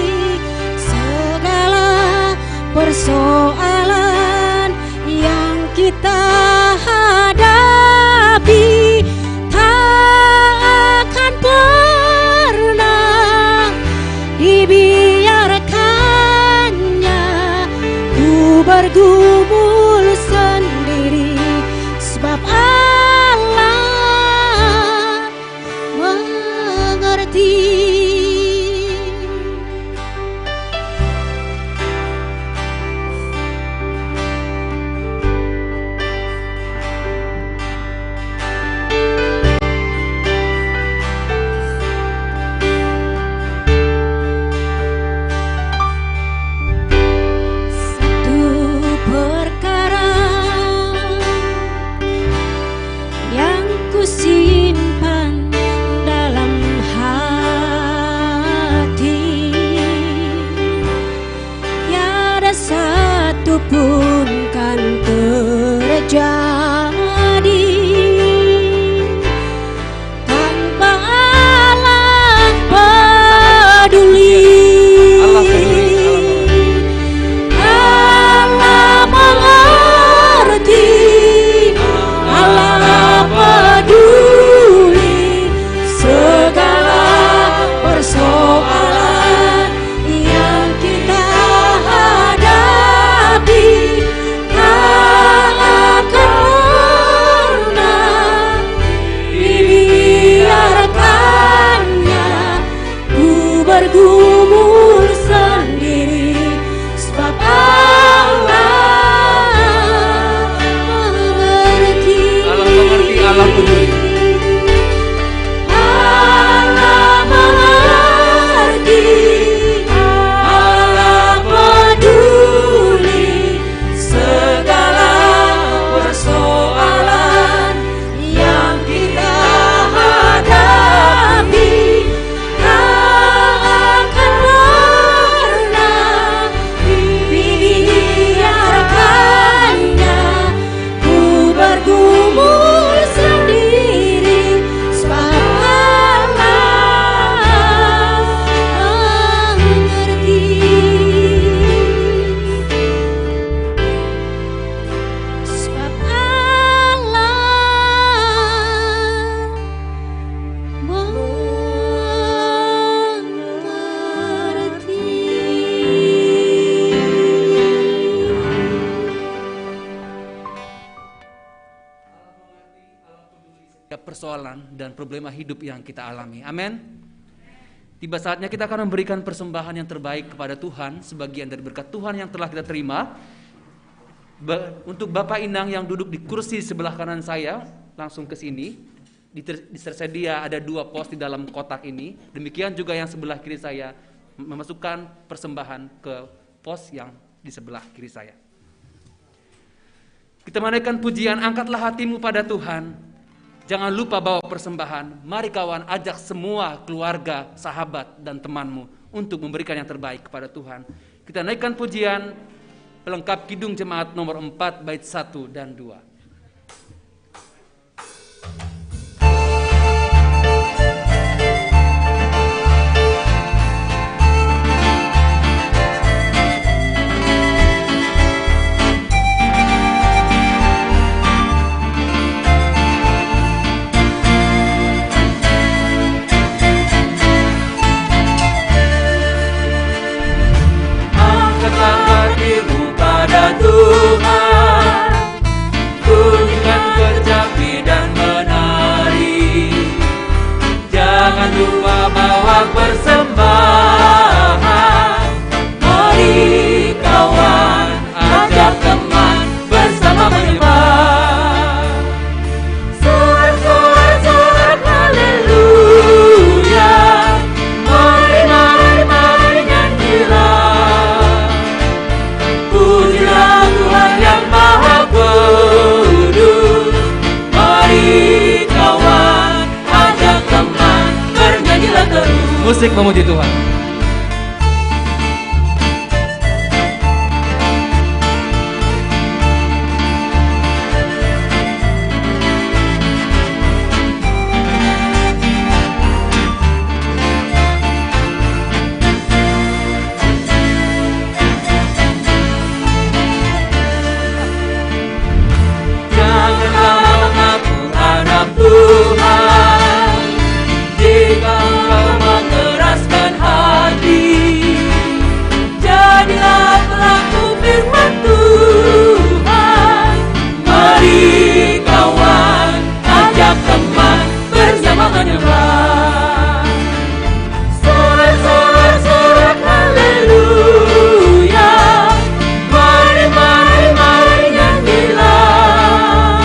Jadi tanpa Allah peduli, Allah peduli, Allah mengerti, Allah peduli segala persoalan yang kita hadapi. Karena dibiarkannya ku bergumul sendiri, sebab Allah mengerti. Allah mengerti, Allah peduli. Allah mengerti, Allah peduli segala persoalan yang kita hadapi. Karena dibiarkannya ku bergumul sendiri, sebab Allah mengerti. Sebab Allah mengerti. Persoalan dan problema hidup yang kita alami. Amin. Tiba saatnya kita akan memberikan persembahan yang terbaik kepada Tuhan, sebagian dari berkat Tuhan yang telah kita terima. Ba-, untuk Bapak Inang yang duduk di kursi sebelah kanan saya, langsung ke sini. Diter-, tersedia ada dua pos di dalam kotak ini. Demikian juga yang sebelah kiri saya, memasukkan persembahan ke pos yang di sebelah kiri saya. Kita menaikkan pujian, angkatlah hatimu pada Tuhan. Jangan lupa bawa persembahan. Mari kawan, ajak semua keluarga, sahabat, dan temanmu untuk memberikan yang terbaik kepada Tuhan. Kita naikkan pujian pelengkap kidung jemaat nomor empat, bait satu dan dua. Angkatlah hatimu pada Tuhan, bunyikan kecapi dan menari. Jangan lupa bawa persembahan. Mari kawan, ajak teman bersama menyembah. Sorak, sorak, sorak, haleluya. Mari, mari, mari, nyanyilah. Pujilah Tuhan yang Maha Kudus. Mari kawan, ajak teman, bernyanyilah terus. Musik memuji Tuhan. Janganlah mengaku anak Tuhan jika engkau mengeraskan hati. Jadilah pelaku firman Tuhan. Mari kawan, ajak teman bersama menyembah. Sorak, sorak, sorak, haleluya. Mari, mari, mari, nyanyilah.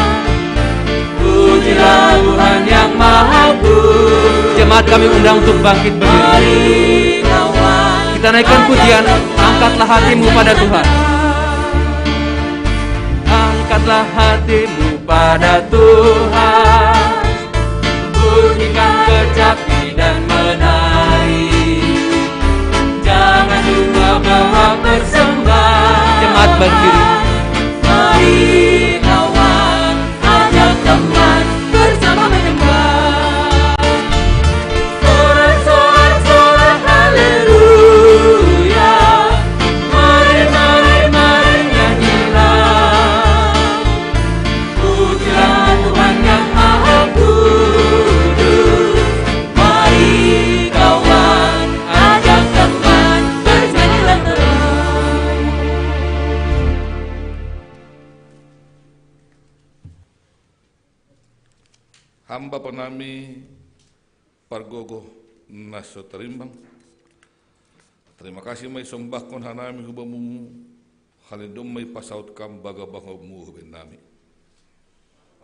Pujilah Tuhan yang Maha Kudus. Jemaat, kami undang untuk bangkit berdiri. Mari, kawan, kita naikkan pujian, angkatlah hatimu pada Tuhan. Angkatlah hatimu pada Tuhan. Bunyikan kecapi dan menari. Jangan lupa bawa persembahan. Jemaat berdiri. Mari, kawan. Ham Bapa nami, pargogoh na so tarimbang. Tarima kasih ma isombahkon hanami hu Bamu, hali domma ipasaut Kam bagabahomu hu bennami.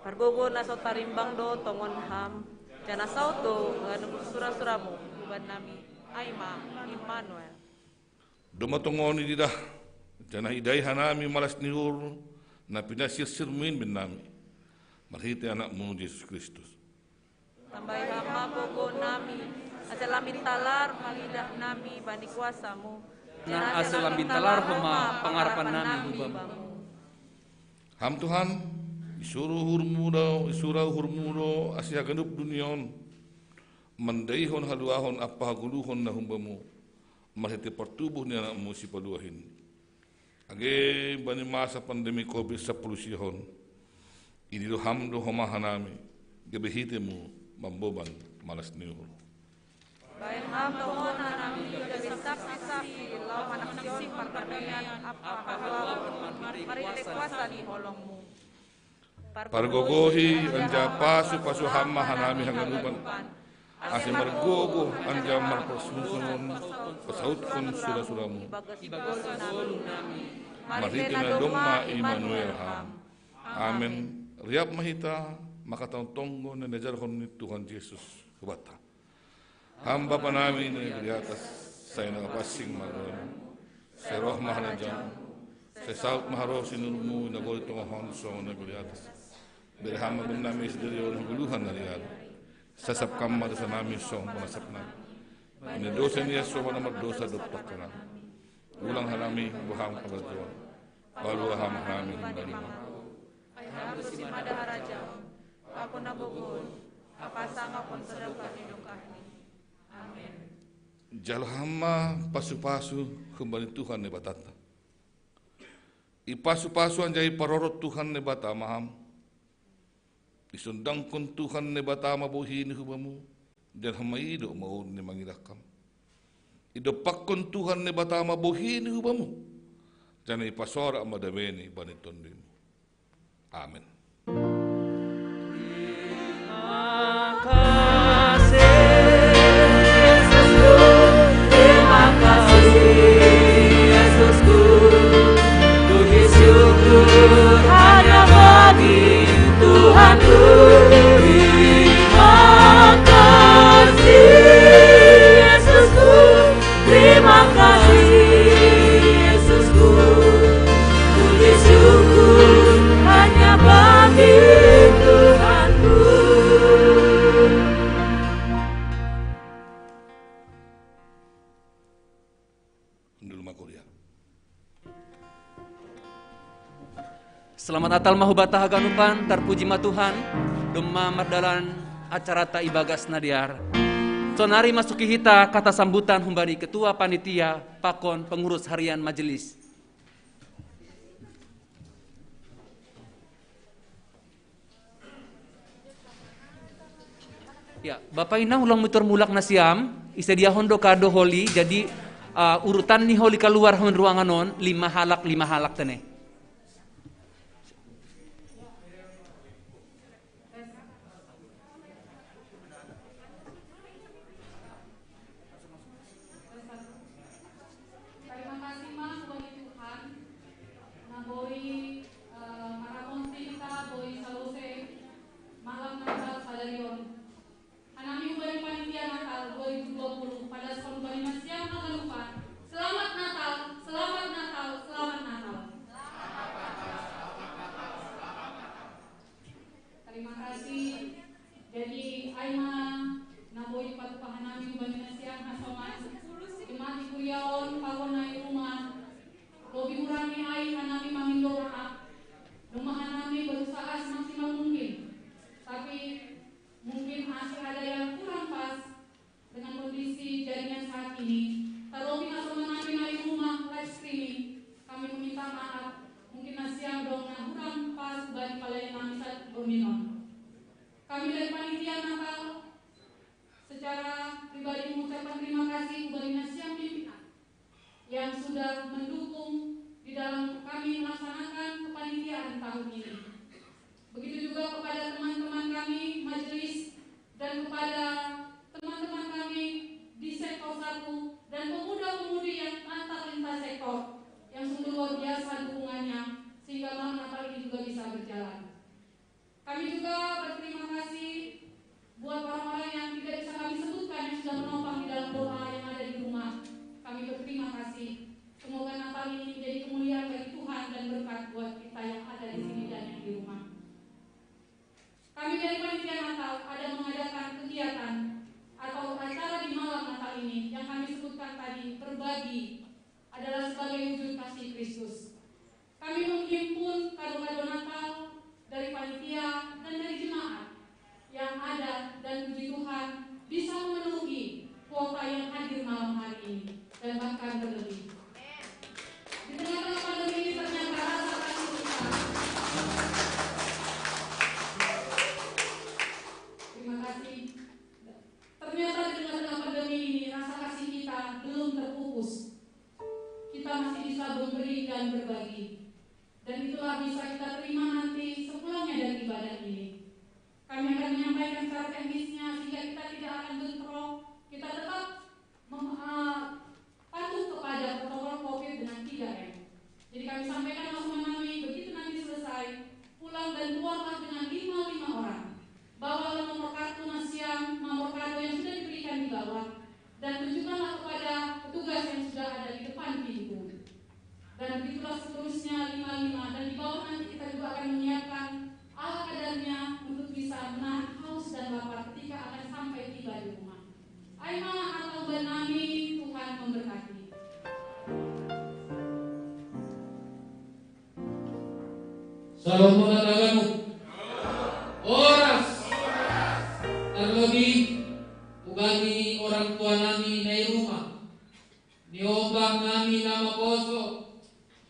Pargogoh na so tarimbang do tongon Ham, janah saut do ganup sura-suramu hu bannami, ai ma Immanuel. Domma tongon ididah, janah idai hanami malas ni uhur na pinasirsirmu in bennami, marhitei AnakMu Jesus Kristus. Tambahi Ham ma gogoh nami, ase lam bintalar ma lidah nami bani kuasa-Mu, janah ase lam bintalar homa pangarapan nami hu Bamu. Ham Tuhan, isuru uhurmu do, isura uhurmu do asi haganup dunia on, mandaihon haluahon ampa hagoluhon na humbamu, marhitei partubuh ni AnakMu Sipaluah in. Age bani masa pandemi covid sapuluh sia on, idido Ham do homa hanami, gabe hiteiMu mamboban malas ni uhur. Bahen Ham tongon hanami gabe saksi-saksi laho manaksihon pardameian ampa haluahon marhitei kuasa ni holong-Mu. Pargogohi anjaha pasu-pasu Ham ma hanami haganupan, ase margogoh anjaha marpasuhon pasautkon sura-suramu, marhitei na domma Immanuel Ham. Amen. Riap ma hita mangkatongtongkon na niajarhon ni Tuhan Jesus hubanta. Ham Bapa nami na di atas, sai na pansing ma goarMu, sai roh ma harajaonMu, sai saut ma harosi ni uhurMu i nagori tonga on songon na di atas. Bere Ham ma bennami sadari on hagoluhan na ari-ari. Sasap Kam ma dousa nami songon panasap nami bani na dosa ni asi na mardousa dompak hanami. Ulang hanami boha Ham harajaon, palua Ham hanami humbani mangkaput. Ai Ham do simada harajaon, pakon hagogohon, hapasangaphon sadokah ni dokahni. Amen. Jalo Ham ma pasu-pasu humbani Tuhan Naibata. Ipasu-pasu anjaha iparorot Tuhan Naibata ma Ham. Isondangkon Tuhan Naibata ma bohi-Ni hu Bamu, janah maido ma uhur-Ni mangidah Kam. Idompakkon Tuhan Naibata ma bohi-Ni hu Bamu, janah ipasorak ma damei-Ni bani tondim. Amen. Terima kasih, Yesusku. Terima kasih, Yesusku. Puji syukur hanya bagi Tuhanku. Terima kasih, Yesusku. Terima kasih, Yesusku. Puji syukur hanya bagi Tuhanku. Dulu ma kuliah. Selamat Natal ma hubanta haganupan, tarpuji ma Tuhan, domma mardalan acaranta ibagas na dear. Sonari masuki hita hata sambutan humbani ketua panitia pakon pengurus harian majelis. Ya, Bapa inang ulang mutor mulak nasiam, isediahon do kado holi, jadi, uh, urutan ni holi kaluar hon ruangan on, lima halak, lima halak tene. Tarima kasih ma hubani Tuhan, na boi, eh, maramonti hita boi salose malam Natal sadari on. Hanami hubani panitia Natal dua ribu dua puluh, padashon hubani nasiam haganupan. Selamat Natal, selamat Natal, selamat Natal. Terima kasih. Jadi, ai ma na boi patupa hanami hubani nasiam hasoman, jemaat di kuria on pakon na i rumah. Lobi hurang ni ai hanami mangindo maaf. Domma hanami berusaha semaksimal mungkin. Tapi mungkin masih ada yang kurang pas dengan kondisi jaringan saat ini. Terlebih hasoman nami na i rumah live streaming, kami meminta maaf. Mungkin nasiam dong na hurang pas hubani pelayanan nami saat berminon. Kami dari panitia Natal secara pribadi mengucapkan terima kasih hubani nasiam pimpinan yang sudah mendukung di dalam kami melaksanakan kepanitiaan tahun ini. Begitu juga kepada teman-teman kami, majelis dan kepada teman-teman kami di sektor satu dan pemuda-pemudi yang antar lintas sektor yang sungguh luar biasa dukungannya, sehingga malam Natal ini juga bisa berjalan. Kami juga berterima kasih buat orang-orang yang tidak bisa kami sebutkan yang sudah menopang di dalam doa yang ada di rumah. Kami berterima kasih. Semoga Natal ini menjadi kemuliaan bagi Tuhan dan berkat buat kita yang ada di sini dan yang di rumah. Kami dari panitia Natal ada mengadakan kegiatan atau acara di malam Natal ini yang kami sebutkan tadi, berbagi adalah sebagai wujud kasih Kristus. Kami menghimpun kado-kado Natal dari panitia dan dari jemaat yang ada, dan puji Tuhan, bisa memenuhi kuota yang hadir malam hari ini dan bahkan berlebih. Di tengah-tengah pandemi ini ternyata rasa kasih kita. Terima kasih. Ternyata di tengah-tengah pandemi ini rasa kasih kita belum terpupus. Kita masih bisa memberi dan berbagi. Dan itulah bisa kita terima nanti sepulangnya dari ibadah ini. Kami akan menyampaikan secara teknisnya sehingga kita tidak akan bentrok. Kita tetap mem- eh, patuh kepada protokol covid dengan tiga M. Jadi kami sampaikan, Mas Manami, begitu nanti selesai, pulang dan keluarlah dengan lima lima orang. Bawalah nomor kartu Nasiam, nomor kado yang sudah diberikan di bawah, dan tunjukkanlah kepada petugas yang sudah ada di depan pintu. Dan begitulah seterusnya lima lima, dan di bawah nanti kita juga akan menyiapkan ala kadarnya untuk bisa menahan haus dan lapar ketika akan sampai tiba di rumah. Ai ma atau banami, Tuhan memberkati. Shalom, Natal haganup. Horas. Terlebih, hubani orang tua nami na i rumah. Niombah nami na maposo,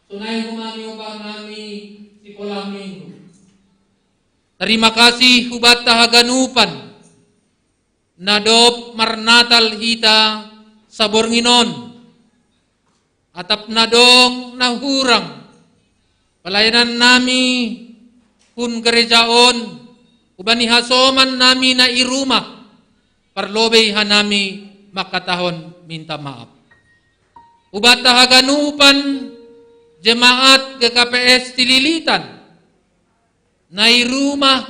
sonai homa niombah nami sikola minggu. Terima kasih hubanta haganupan, na dob marnatal hita saborngin on. Atap na dong na hurang pelayanan nami hun gereja on, hubani hasoman nami na i rumah, parlobei hanami mangkatahon minta maaf. Hubanta haganupan jemaat G K P S Cililitan, na i rumah,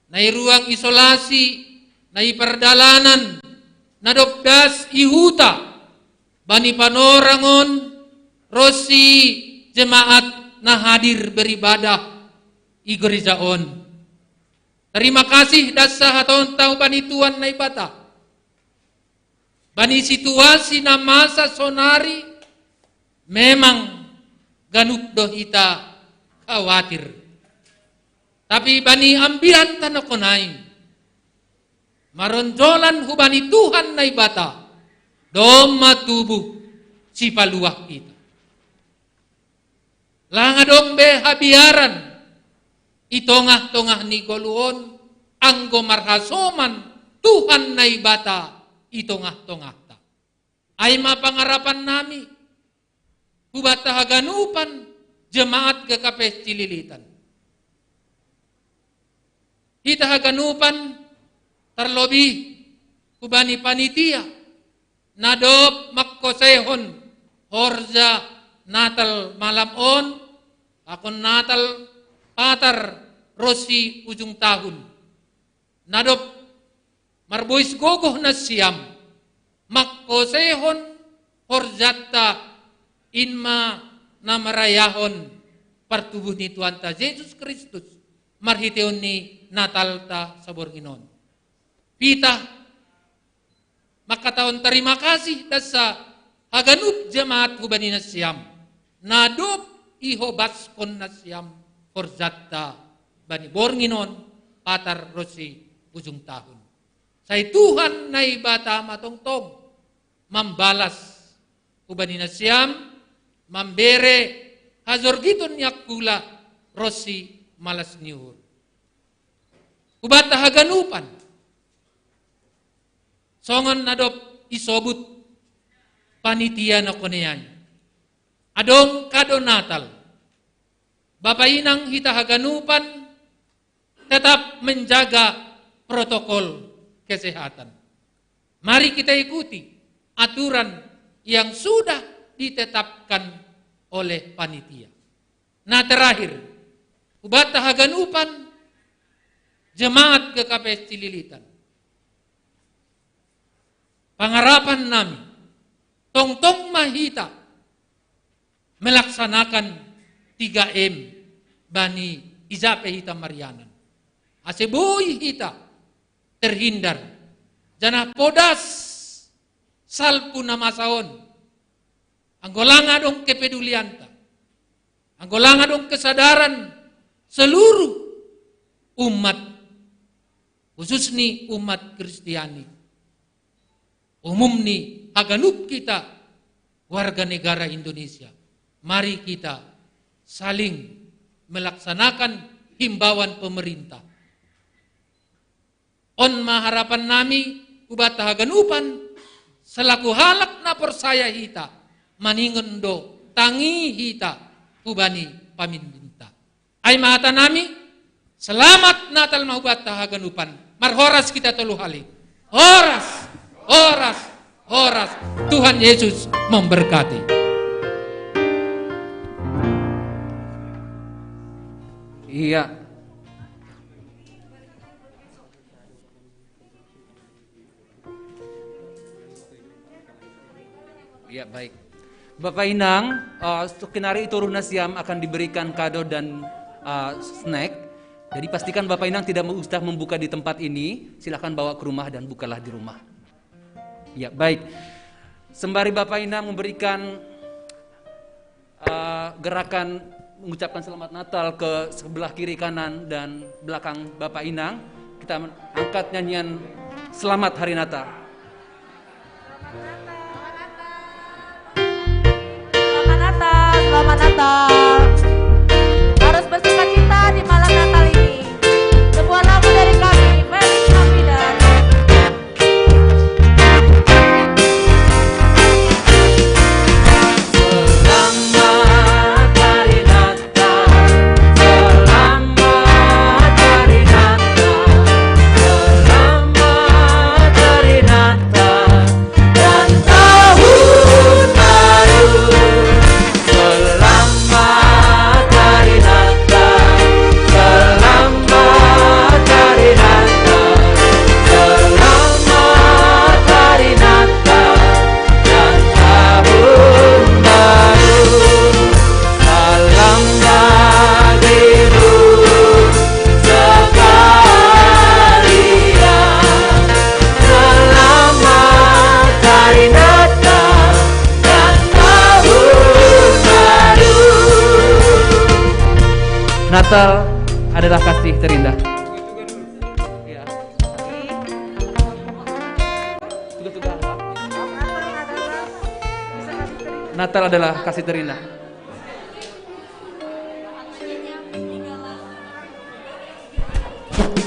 na i ruang isolasi, na i pardalanan, na dob das i huta, bani panorang on ronsi jemaat na hadir beribadah i gereja on. Terima kasih das sahatanta hubani Tuhan Naibata. Bani situasi na masa sonari, memang ganup do hita khawatir. Tapi bani ambilanta na songon i, maronjolan hubani Tuhan Naibata, domma tubuh sipaluah hita. Lang adong be habiaran i tongah-tongah ni ngolu on, anggo marhasoman Tuhan Naibata i tongah-tongahta. Ai ma pangarapan nami hubanta haganupan jemaat G K P S Cililitan. Hita haganupan, terlebih hubani panitia na dob mangkoseihon horja Natal malam on, pakon Natal Patar ronsi ujung tahun, na dob marbois gogoh nasiam mangkoseihon horjanta, in ma na marayahon partubuh ni Tuhanta Jesus Kristus marhiteion ni Natalta saborngin on. Hita mangkatahon terima kasih das haganup jemaat hubani nasiam, na dob ihobaskon nasiam horjanta bani borngin on, Patar ronsi ujung tahun. Sai Tuhan Naibata ma tongtong mambalas hubani nasiam, mambere hajorgiton ni angkula ronsi malas ni uhur. Hubanta haganupan, songon na dob isobut panitia na songon i, adong kado Natal. Bapa inang hita haganupan tetap menjaga protokol kesehatan. Mari kita ikuti aturan yang sudah ditetapkan oleh panitia. Nah, terakhir, Hubata Haganupan, jemaat G K P S Cililitan. Pangarapan nami, tongtong ma hita melaksanakan tiga M bani ija pe hita marianan. Ase boi hita terhindar. Janah podas salpu na masa on. Anggo langa dong kepedulianta. Anggo langa dong kesadaran seluruh umat, khusus ni umat Kristiani. Umum ni haganup kita warga negara Indonesia. Mari kita saling melaksanakan himbauan pemerintah. On ma harapan nami, Hubata Haganupan, selaku halak na porsaya hita, maningon do tangi hita hubani pamimpinta. Ai ma hata nami, selamat Natal ma Hubata Haganupan. Marhoras kita tolu hali. Horas, horas, horas. Tuhan Yesus memberkati. Iya. Ya, baik. Bapak Inang, uh, sekenari itu Ruhna Siam akan diberikan kado dan uh, snack. Jadi pastikan Bapak Inang tidak usah membuka di tempat ini, silahkan bawa ke rumah dan bukalah di rumah. Ya, baik. Sembari Bapak Inang memberikan uh, gerakan mengucapkan selamat Natal ke sebelah kiri, kanan, dan belakang Bapak Inang, kita angkat nyanyian Selamat Hari Natal. Selamat Natal, selamat Natal. Harus bersuka cita di malam Natal ini. Sebuah lagu dari kami, Felix Hamidan. Natal adalah kasih terindah. Natal adalah kasih terindah.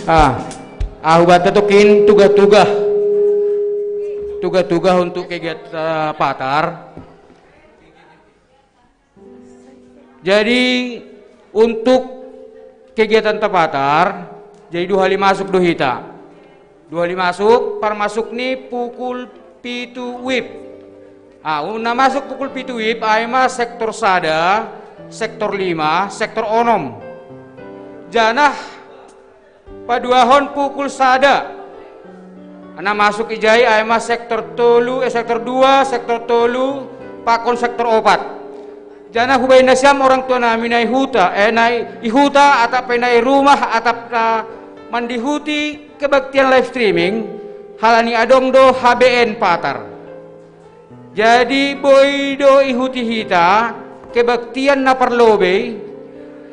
Ah, ah, hubata tukin tuga-tuga. Tuga-tuga untuk kegiatan patar. Jadi untuk kegiatan tapatar, jadi dua hali masuk do hita. Dua hali masuk, parmasuk ni pukul pitu wib. Ah, na masuk pukul pitu wib, ai ma sektor sada, sektor lima, sektor onom. Janah paduahon pukul sada. Na masuk ijai ai ma sektor tolu, eh, sektor dua, sektor tolu, pakon sektor opat. Janah hubaen nasiam orang tua nami na i huta, eh, na i huta atap pe na i rumah atap na mandihuti kebaktian live streaming, halani adong do H B N patar. Jadi boi do ihuti hita kebaktian na parlobei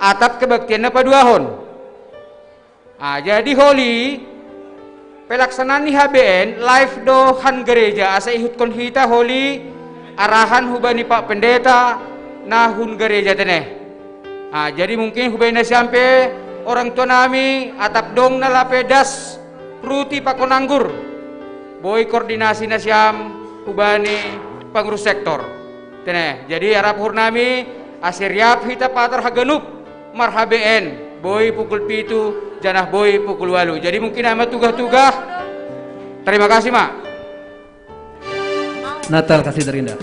atap kebaktian na paduahon. Ah, jadi holi pelaksanaan ni H B N live do han gereja asa ihutkon hita holi arahan hubani Pak Pendeta na hun gereja teneh. Ah, jadi mungkin hubaen nasiam pe orang tua nami atap dong na lape das ruti pakon anggur. Boi koordinasi nasiam hubani pangurus sektor. Teneh, jadi arap uhur nami ase riap hita patar haganup mar H B N boi pukul pitu Janah Boy pukul walu. Jadi mungkin ama tugah-tugah. Terima kasih, Mak. Natal kasih terindah.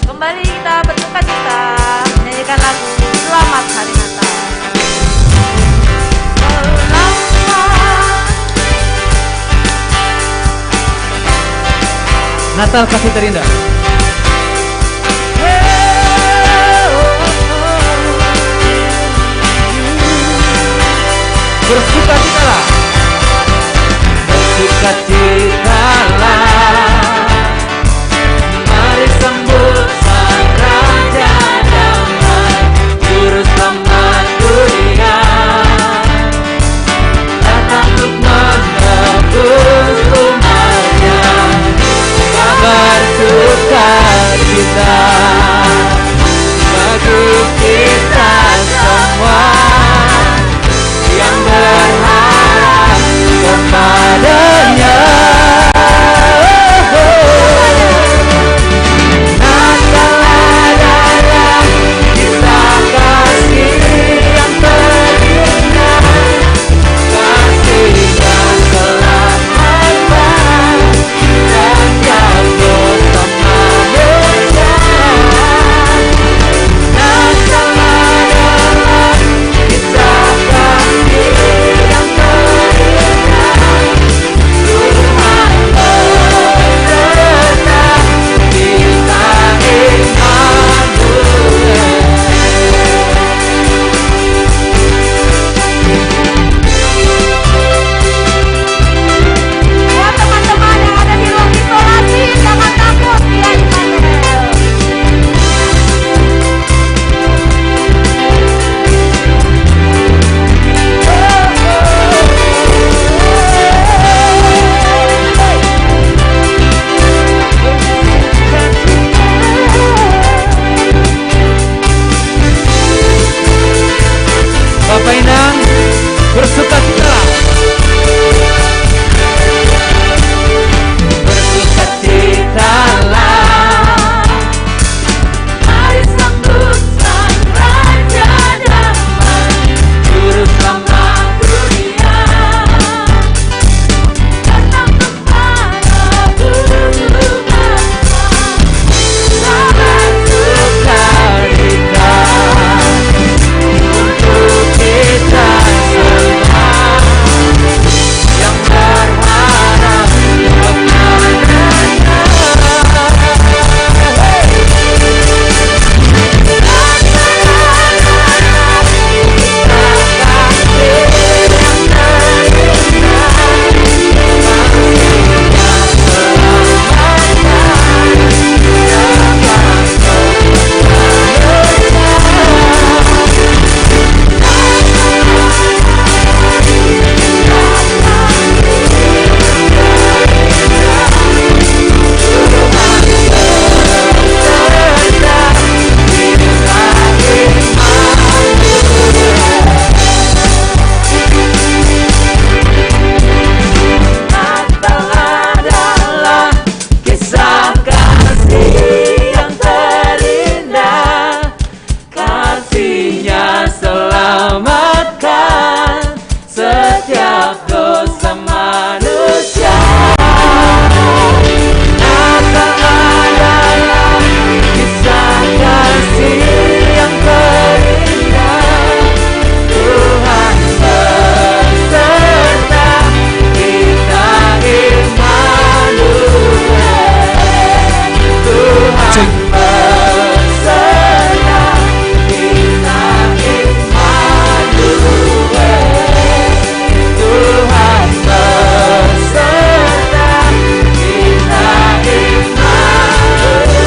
Kembali kita berduka cita menyanyikan lagu Selamat Hari Natal. Natal kasih terindah. Bersukacitalah. Bersukacitalah. Mari sambut Sang Raja Damai, Juru Selamat dunia. Datang untuk menebus umatnya. Kabar sukacita bagi kita semua yang berharap kepada-Nya. Natal adalah kisah kasih yang terindah, kasih yang selamatkan setiap dosa manusia. Natal adalah Buat teman-teman yang ada di ruang isolasi, jangan takut, dia di sana. Bapak Inang, bersukacitalah. Bersukacitalah. Mari sambut Sang Raja Damai, Juru Selamat dunia. Datang kemana dulu, kabar sukacita untuk kita semua yang berharap kepada-Nya. Natal adalah kisah kasih yang terindah, kasih-Nya selamatkan setiap dosa manusia. Natal adalah kisah kasih yang terindah, Tuhan beserta kita, Immanuel. Tuhan beserta kita, Immanuel. Tuhan beserta kita, Immanuel.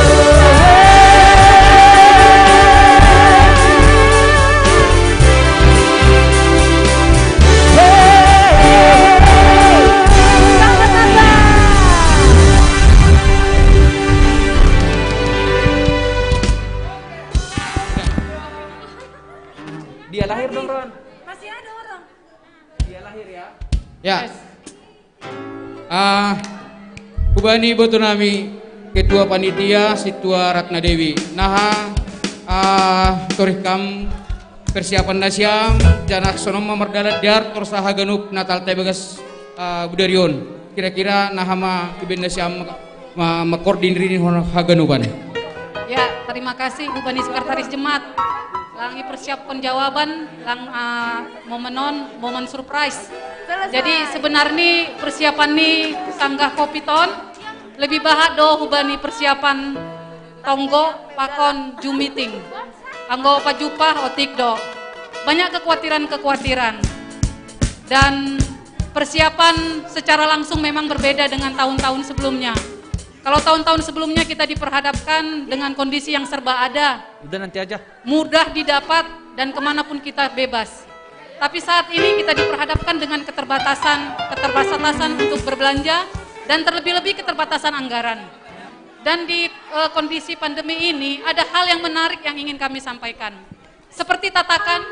Dia lahir dong, Ron. Masih ada orang. Dia lahir ya. Ya. Yes. Ah, kubani boto nami, Ketua Panitia, Situa Ratna Dewi. Naha, ah, torih kam Persiapan nasiam, janah sonom ma mardalan dear, torus haganup Natal ta ibagas, eh, budari on. Kira-kira naha ma ibaen nasiam ma-, mengkoordinir ni haganupan. Ya, terima kasih hubani sekretaris jemaat. Lang ipersiaphon jawaban, lang, eh, momen on, momen surprise. Jadi sebenarnya persiapan ni sanggah covid on, lebih bahat do hubani persiapan tonggo pakon Zoom meeting. Anggo pajumpah otik do. Banyak kekhawatiran-kekhawatiran. Dan persiapan secara langsung memang berbeda dengan tahun-tahun sebelumnya. Kalau tahun-tahun sebelumnya kita diperhadapkan dengan kondisi yang serba ada. Udah, nanti aja. Mudah didapat dan kemanapun kita bebas. Tapi saat ini kita diperhadapkan dengan keterbatasan, keterbatasan untuk berbelanja dan terlebih-lebih keterbatasan anggaran. Dan di, eh, kondisi pandemi ini, ada hal yang menarik yang ingin kami sampaikan. Seperti tatakan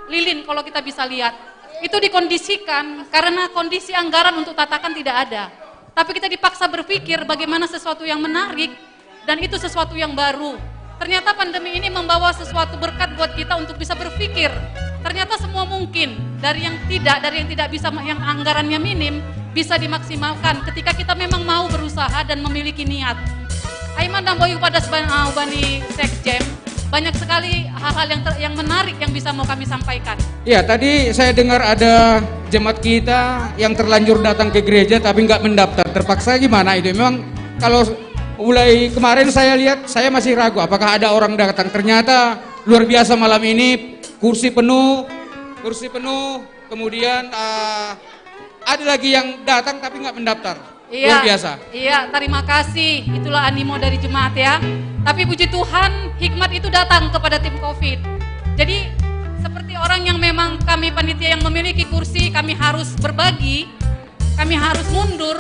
lilin, kalau kita bisa lihat, itu dikondisikan karena kondisi anggaran untuk tatakan tidak ada. Tapi kita dipaksa berpikir bagaimana sesuatu yang menarik, dan itu sesuatu yang baru. Ternyata pandemi ini membawa sesuatu berkat buat kita untuk bisa berpikir. Ternyata semua mungkin, dari yang tidak, dari yang tidak bisa, yang anggarannya minim, bisa dimaksimalkan ketika kita memang mau berusaha dan memiliki niat. Ai ma ndang boi hupadas ban-, ah, hubani Sekjen, banyak sekali hal-hal yang ter-, yang menarik yang bisa mau kami sampaikan. Ya, tadi saya dengar ada jemaat kita yang terlanjur datang ke gereja tapi nggak mendaftar. Terpaksa gimana itu? Memang kalau mulai kemarin saya lihat, saya masih ragu apakah ada orang datang. Ternyata luar biasa malam ini, kursi penuh, kursi penuh. Kemudian, eh, ada lagi yang datang tapi nggak mendaftar. Iya. Luar biasa. Iya, terima kasih. Itulah animo dari jemaat ya. Tapi puji Tuhan, hikmat itu datang kepada tim covid. Jadi, seperti orang yang memang kami panitia yang memiliki kursi, kami harus berbagi, kami harus mundur,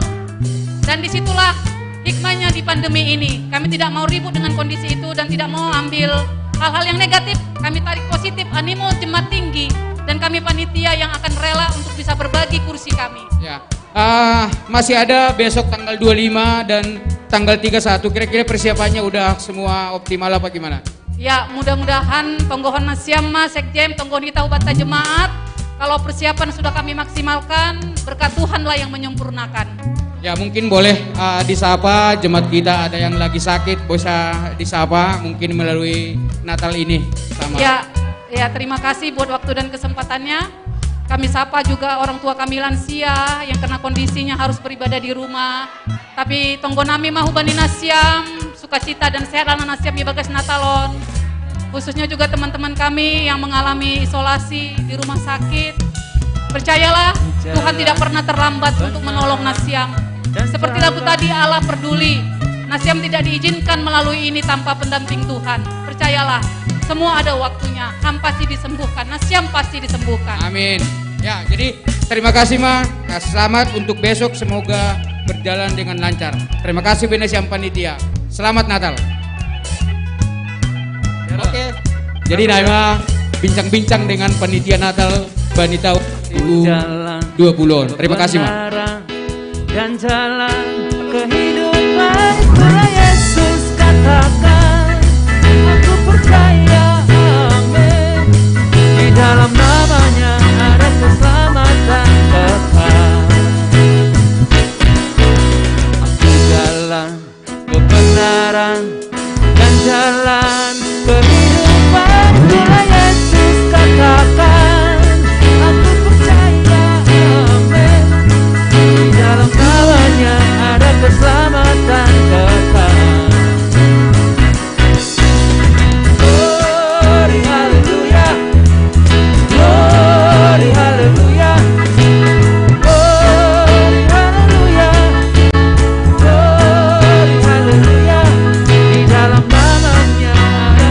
dan disitulah hikmahnya di pandemi ini. Kami tidak mau ribut dengan kondisi itu dan tidak mau ambil hal-hal yang negatif. Kami tarik positif, animo jemaat tinggi, dan kami panitia yang akan rela untuk bisa berbagi kursi kami. Ya. Ah, masih ada besok tanggal dua puluh lima dan tanggal tiga puluh satu. Kira-kira persiapannya udah semua optimal apa gimana? Ya, mudah-mudahan tonggohon nasiam ma, Sekjen, tonggohon hita umat jemaat. Kalau persiapan sudah kami maksimalkan, berkat Tuhanlah yang menyempurnakan. Ya, mungkin boleh, ah, disapa jemaat kita, ada yang lagi sakit, bisa disapa mungkin melalui Natal ini sama. Ya, ya, terima kasih buat waktu dan kesempatannya. Kami sapa juga orang tua kami lansia yang karena kondisinya harus beribadah di rumah. Tapi tonggo nami ma hubani nasiam, sukacita dan sehat lah nasiam ibagas Natal on. Khususnya juga teman-teman kami yang mengalami isolasi di rumah sakit. Percayalah, Tuhan tidak pernah terlambat untuk menolong nasiam. Seperti lagu tadi, Allah peduli. Nasiam tidak diizinkan melalui ini tanpa pendamping Tuhan. Percayalah, semua ada waktunya. Ham pasti disembuhkan, nasiam pasti disembuhkan. Amin. Ya, jadi terima kasih, Ma. Nah, selamat untuk besok, semoga berjalan dengan lancar. Terima kasih, Bene Siam Panitia. Selamat Natal. Oke. Jadi, nai ma bincang-bincang dengan panitia Natal bani taun dua ribu dua puluh. Terima kashi, Ma. Dan jalan kehidupan, itulah Yesus katakan. Aku percaya, amin. Di dalam namanya ada keselamatan kekal. Aku jalan kebenaran dan jalan kehidupan, itulah Yesus katakan. Aku percaya, amin. Di dalam namanya ada keselamatan kekal. Glory, haleluya. Glory, haleluya. Glory, haleluya. Glory, haleluya. Di dalam namanya ada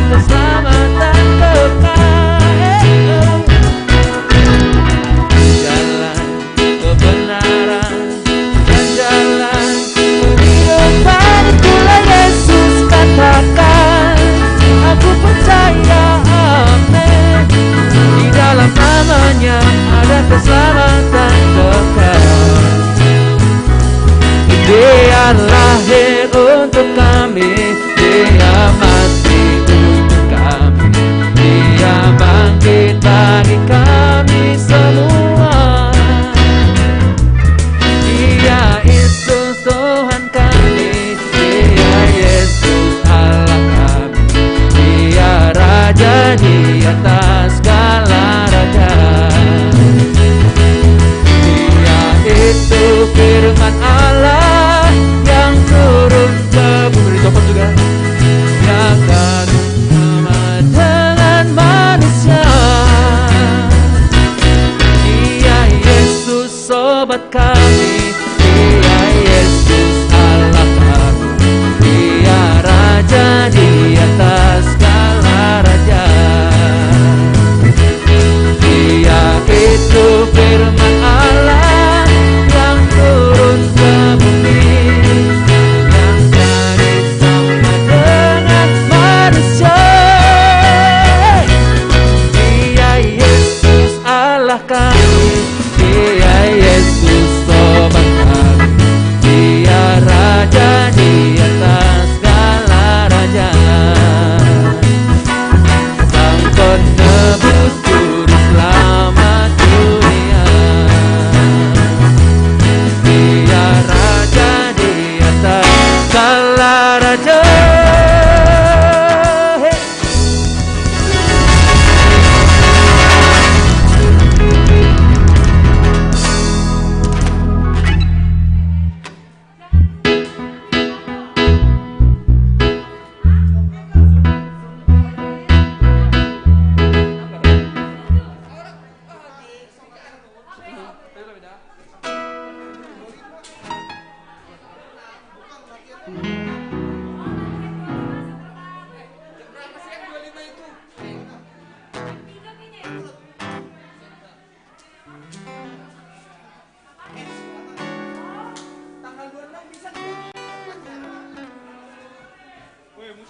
Oke,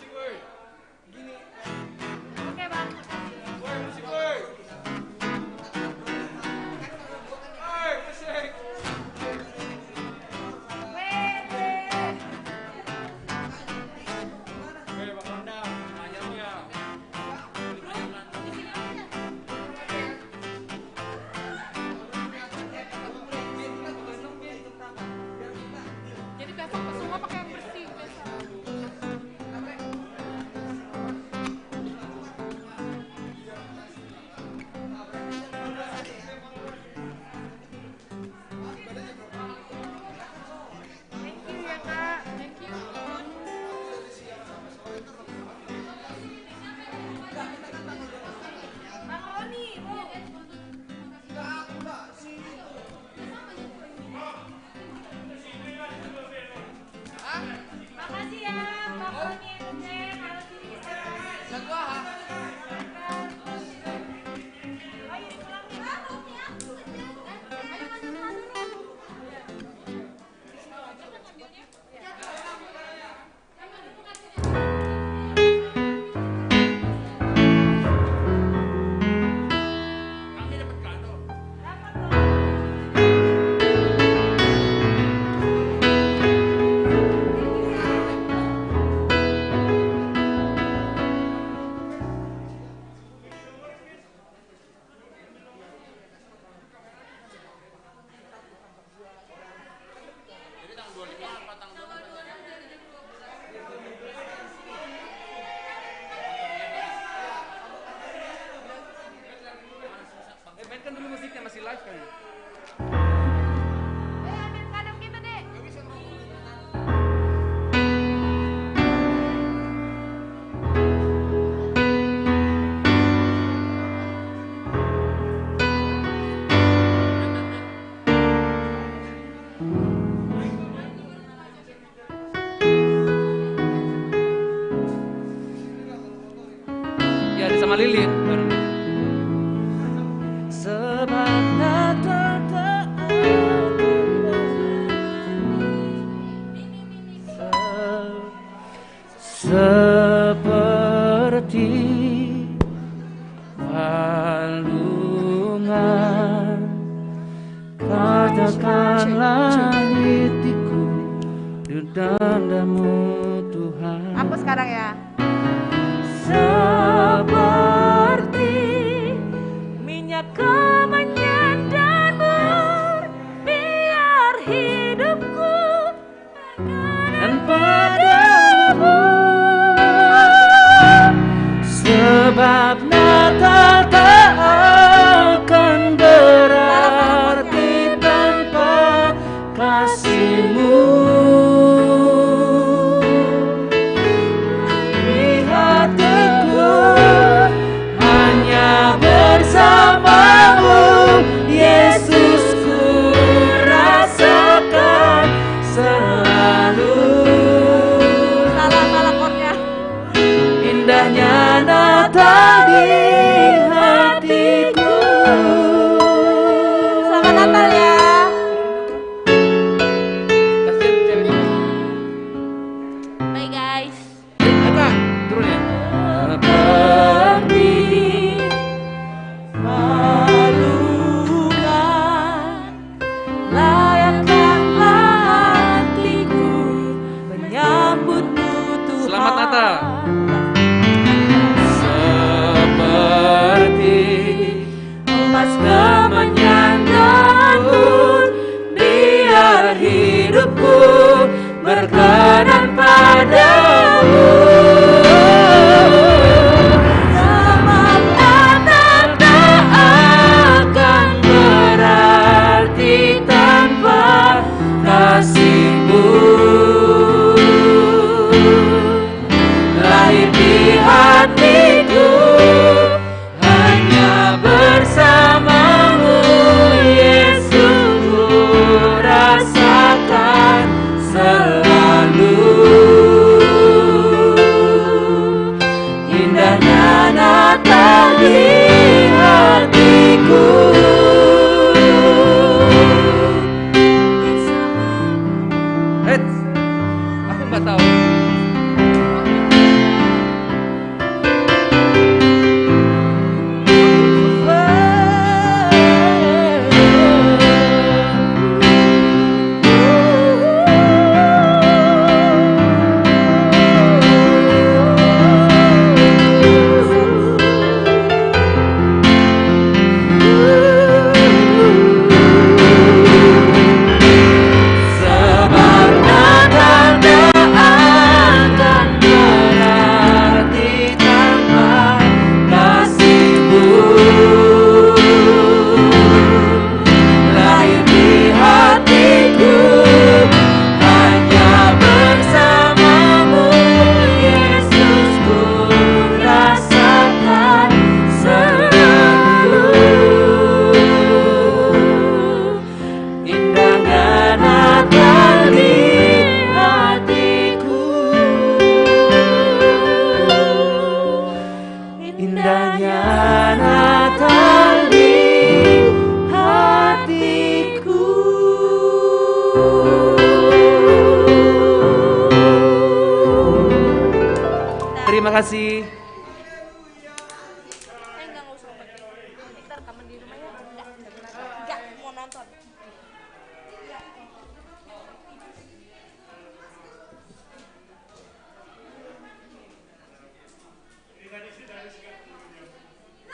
Bang. Woi, musik, woi. Woi, musik. Weh. Weh, Bang Honda, lumayan ya. Jadi besok semua pakai yang bersih besok. Thank you ya, Kak. Thank you. Bang Roni, Bu. Makasih ya, Bang Roni, Bu Jen, Alvin, Isra. Oh, iya, pulang nih. Ayo, masuk, masuk. Jadi tanggal dua puluh lima apa tanggal dua puluh lima? Eh, mainkan dulu musiknya, masih live kan? Eh, ambil kadang kita, Dek. Ya, ada sama Lilin. Sebab Natal tak akan berlalu. Seperti palungan, katakanlah nitiku di tandamu, Tuhan. Aku sekarang ya. Seperti minyak kemenyan dan mur, biar hidupku dan padamu. Sebab Natal tak akan berarti tanpa kasihmu. Lihat, aku hanya bersamamu, Yesus, ku rasakan selalu. Salah, salah chordnya. Indahnya Natal di hatiku. Selamat Natal ya. Kasihan cewek ini. Bye guys. Apa? Turun ya? Seperti palungan, layakkanlah hatiku menyambutmu, Tuhan. Selamat Natal. Seperti emas kemenyan dan mur, biar hidupku berkenan padamu. Sebab Natal tak akan berarti tanpa kasihmu. Lahir Terima kasih.